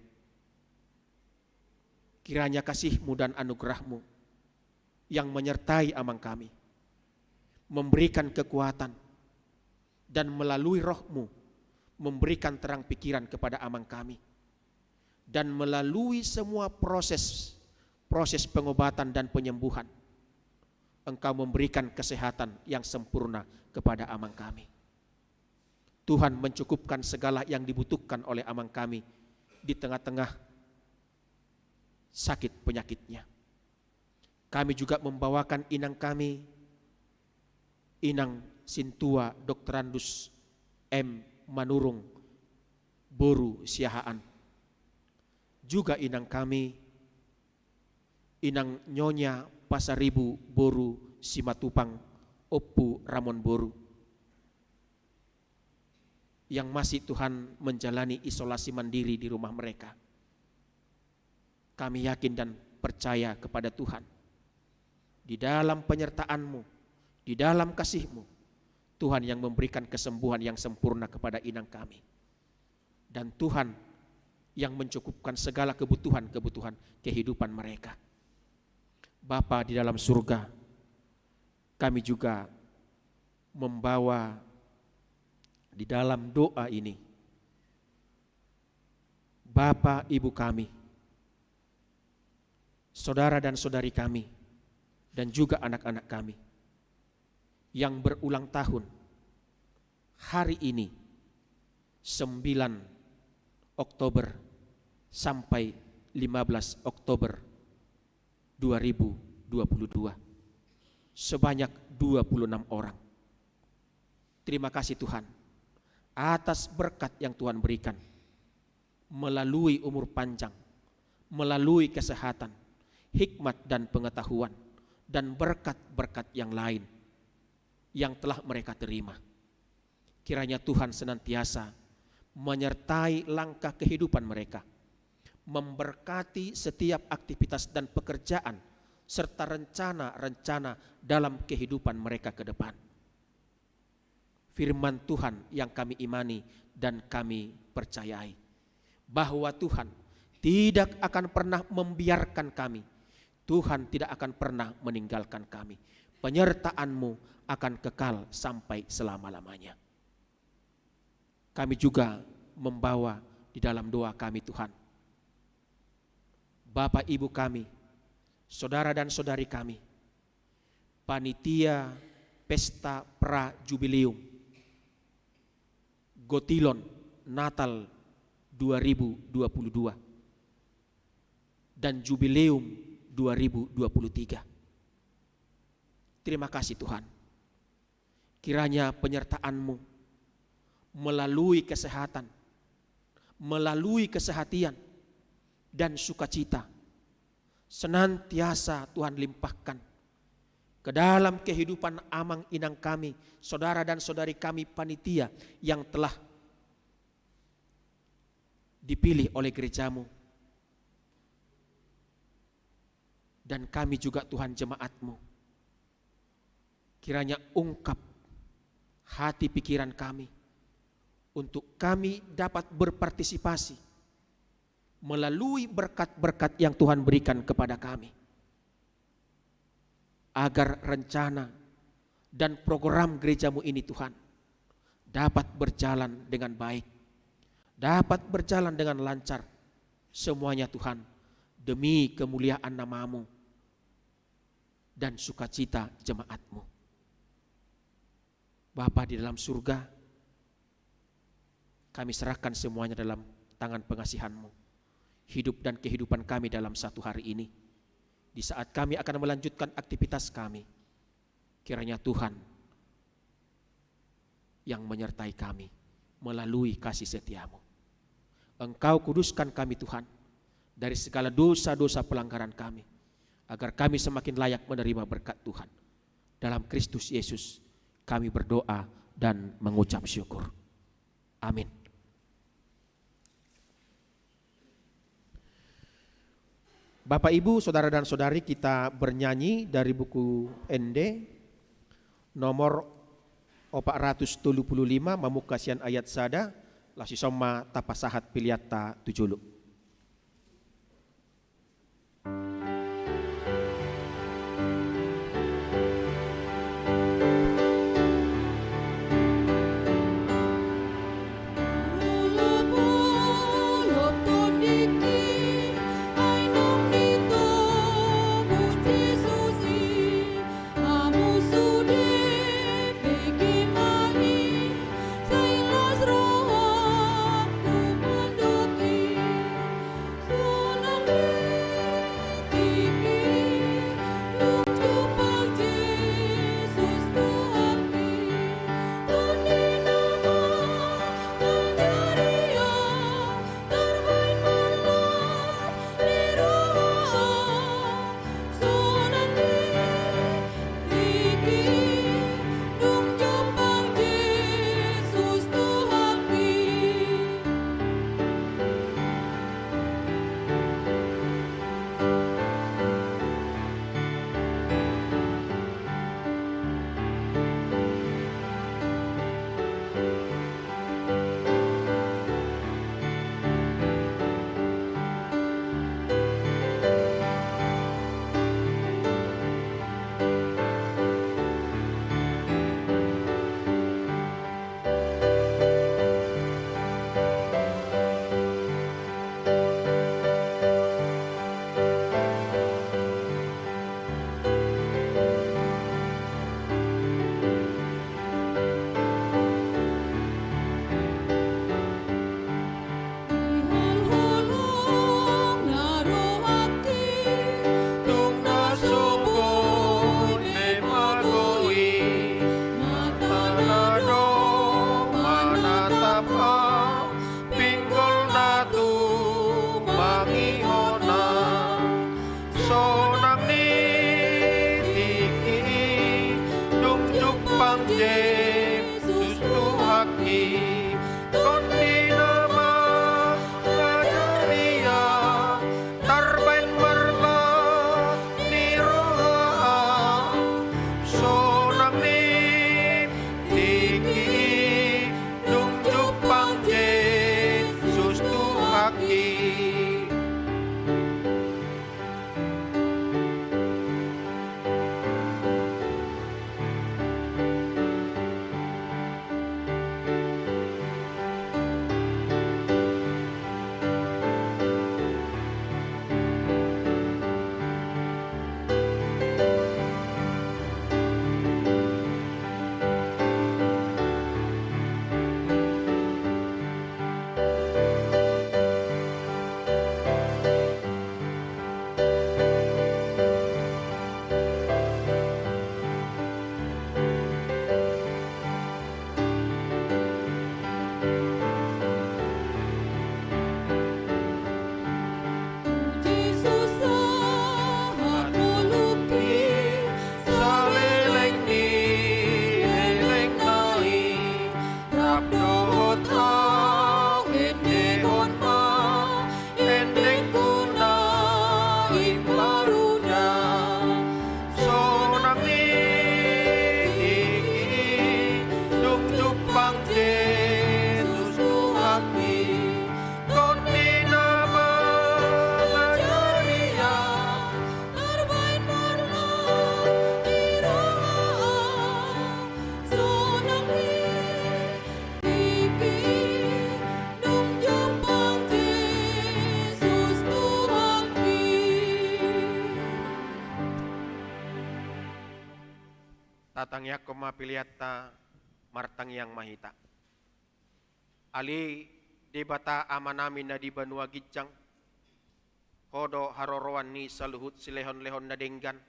Kiranya kasih-Mu dan anugerah-Mu yang menyertai amang kami, memberikan kekuatan, dan melalui Roh-Mu memberikan terang pikiran kepada amang kami. Dan melalui semua proses, proses pengobatan dan penyembuhan, Engkau memberikan kesehatan yang sempurna kepada amang kami. Tuhan mencukupkan segala yang dibutuhkan oleh amang kami di tengah-tengah sakit penyakitnya. Kami juga membawakan inang kami, Inang Sintua Doktorandus M Manurung boru Siahaan. Juga inang kami, Inang Nyonya Pasaribu boru Simatupang, Ompu Ramon boru, yang masih, Tuhan, menjalani isolasi mandiri di rumah mereka. Kami yakin dan percaya kepada Tuhan. Di dalam penyertaan-Mu, di dalam kasih-Mu, Tuhan yang memberikan kesembuhan yang sempurna kepada inang kami. Dan Tuhan yang mencukupkan segala kebutuhan-kebutuhan kehidupan mereka. Bapa di dalam surga, kami juga membawa di dalam doa ini Bapa, Ibu kami, saudara dan saudari kami, dan juga anak-anak kami yang berulang tahun hari ini, sembilan Oktober sampai lima belas Oktober dua ribu dua puluh dua, sebanyak dua puluh enam orang. Terima kasih, Tuhan, atas berkat yang Tuhan berikan melalui umur panjang, melalui kesehatan, hikmat dan pengetahuan, dan berkat-berkat yang lain yang telah mereka terima. Kiranya Tuhan senantiasa menyertai langkah kehidupan mereka, memberkati setiap aktivitas dan pekerjaan, serta rencana-rencana dalam kehidupan mereka ke depan. Firman Tuhan yang kami imani dan kami percayai, bahwa Tuhan tidak akan pernah membiarkan kami. Tuhan tidak akan pernah meninggalkan kami. Penyertaan-Mu akan kekal sampai selama-lamanya. Kami juga membawa di dalam doa kami, Tuhan, Bapa, Ibu kami, saudara dan saudari kami, panitia Pesta Pra Jubileum Gotilon Natal dua ribu dua puluh dua dan Jubileum dua ribu dua puluh tiga. Terima kasih, Tuhan. Kiranya penyertaan-Mu melalui kesehatan, melalui kesehatian, dan sukacita senantiasa Tuhan limpahkan ke dalam kehidupan amang inang kami, saudara dan saudari kami panitia yang telah dipilih oleh gerejamu. Dan kami juga, Tuhan, jemaatmu. Kiranya ungkap hati pikiran kami untuk kami dapat berpartisipasi melalui berkat-berkat yang Tuhan berikan kepada kami, agar rencana dan program gerejamu ini, Tuhan, dapat berjalan dengan baik, dapat berjalan dengan lancar, semuanya, Tuhan, demi kemuliaan namamu dan sukacita jemaatmu. Bapa di dalam surga, kami serahkan semuanya dalam tangan pengasihanmu, hidup dan kehidupan kami dalam satu hari ini. Di saat kami akan melanjutkan aktivitas kami, kiranya Tuhan yang menyertai kami melalui kasih setiamu. Engkau kuduskan kami, Tuhan, dari segala dosa-dosa pelanggaran kami, agar kami semakin layak menerima berkat Tuhan. Dalam Kristus Yesus kami berdoa dan mengucap syukur. Amin. Bapak, Ibu, saudara dan saudari, kita bernyanyi dari buku Ende nomor opat ratus tolu pulu lima, mamungka sian ayat sada, laos dison ma tapasahat peleanta tu jolo. Tatangiangkon ma peleanta, martangiang ma hita. Ale Debata Amanami na di banua ginjang, Ho do haroroan ni saluhut silehonlehon na denggan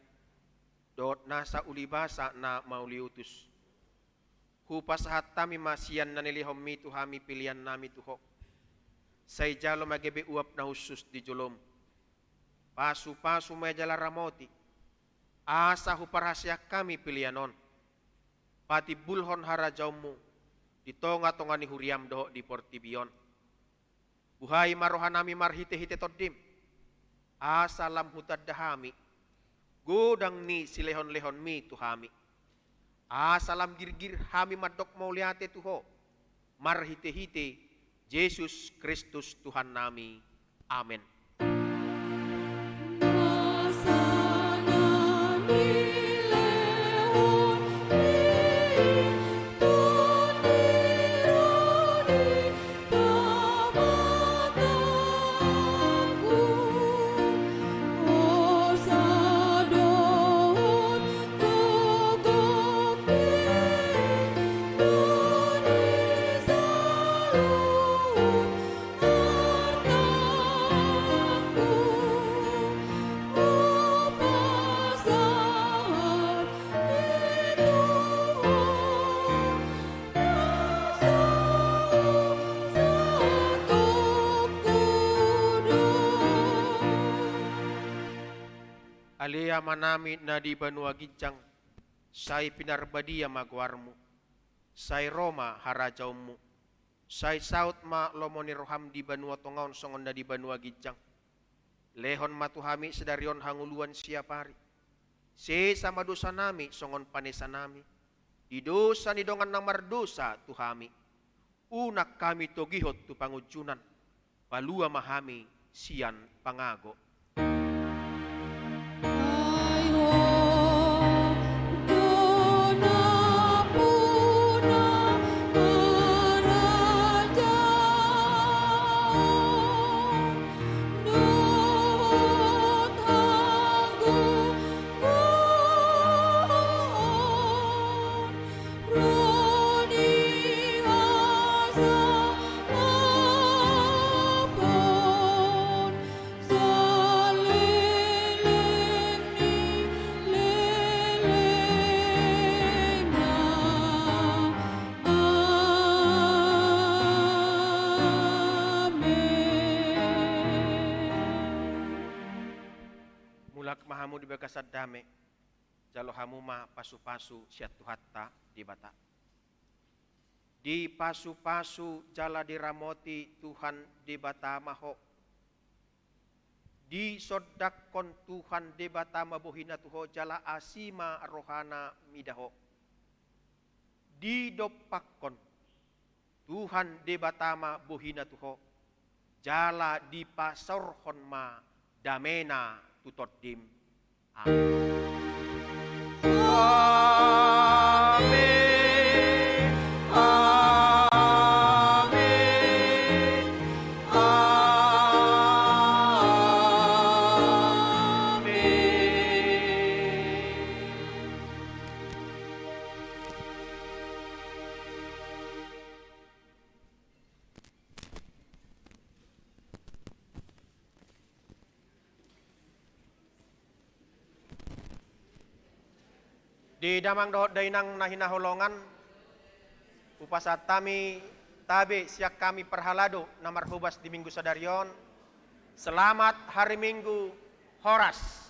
dohot nasa ulibasa na mauliutus. Hupasahat hami ma sian na nilehonMi tu hami peleannami tu Ho. Sai jalo ma gabe uap na hushus di joloM. Pasupasu ma jala ramoti, asa huparhaseang hami pelean on patimbulhon harajaonMu di tongatonga ni huriaM dohot di portibi on. Buhai ma rohanami marhitehite TondiM, asa lam hutanda hami godang ni silehonlehonMi tu hami, asa lam girgir hami mandok mauliate tu Ho marhitehite Jesus Kristus Tuhannami. Amen. Ale Amanami na di banua ginjang, sai pinarbadia ma goarMu, sai ro ma harajaonMu, sai saut ma lomo ni rohaM di banua tonga on songon na di banua ginjang. Lehon ma tu hami sadari on hangoluan siapari. Sesa ma dosanami songon panesanami di dosa ni dongan na mardosa tu hami. Unang hami togihon tu pangunjunan, palua ma hami sian pangago. Mulak ma hamu di bagasan dame. Jalo hamu ma pasupasu sian Tuhanta Debata. Dipasupasu jala diramoti Tuhan Debata ma ho. Disondangkon Tuhan Debata ma bohina tu ho jala asi ma rohana mida ho. Didompakkon Tuhan Debata ma bohina tu ho, jala dipasaorhon ma damena tu tondim. Amen. Amen. Amen. Amen. Di damang dohot dainang na hinaholongan, hupasahat hami tabe sian hami parhalado na marhobas di Minggu sadari on. Selamat hari Minggu, horas.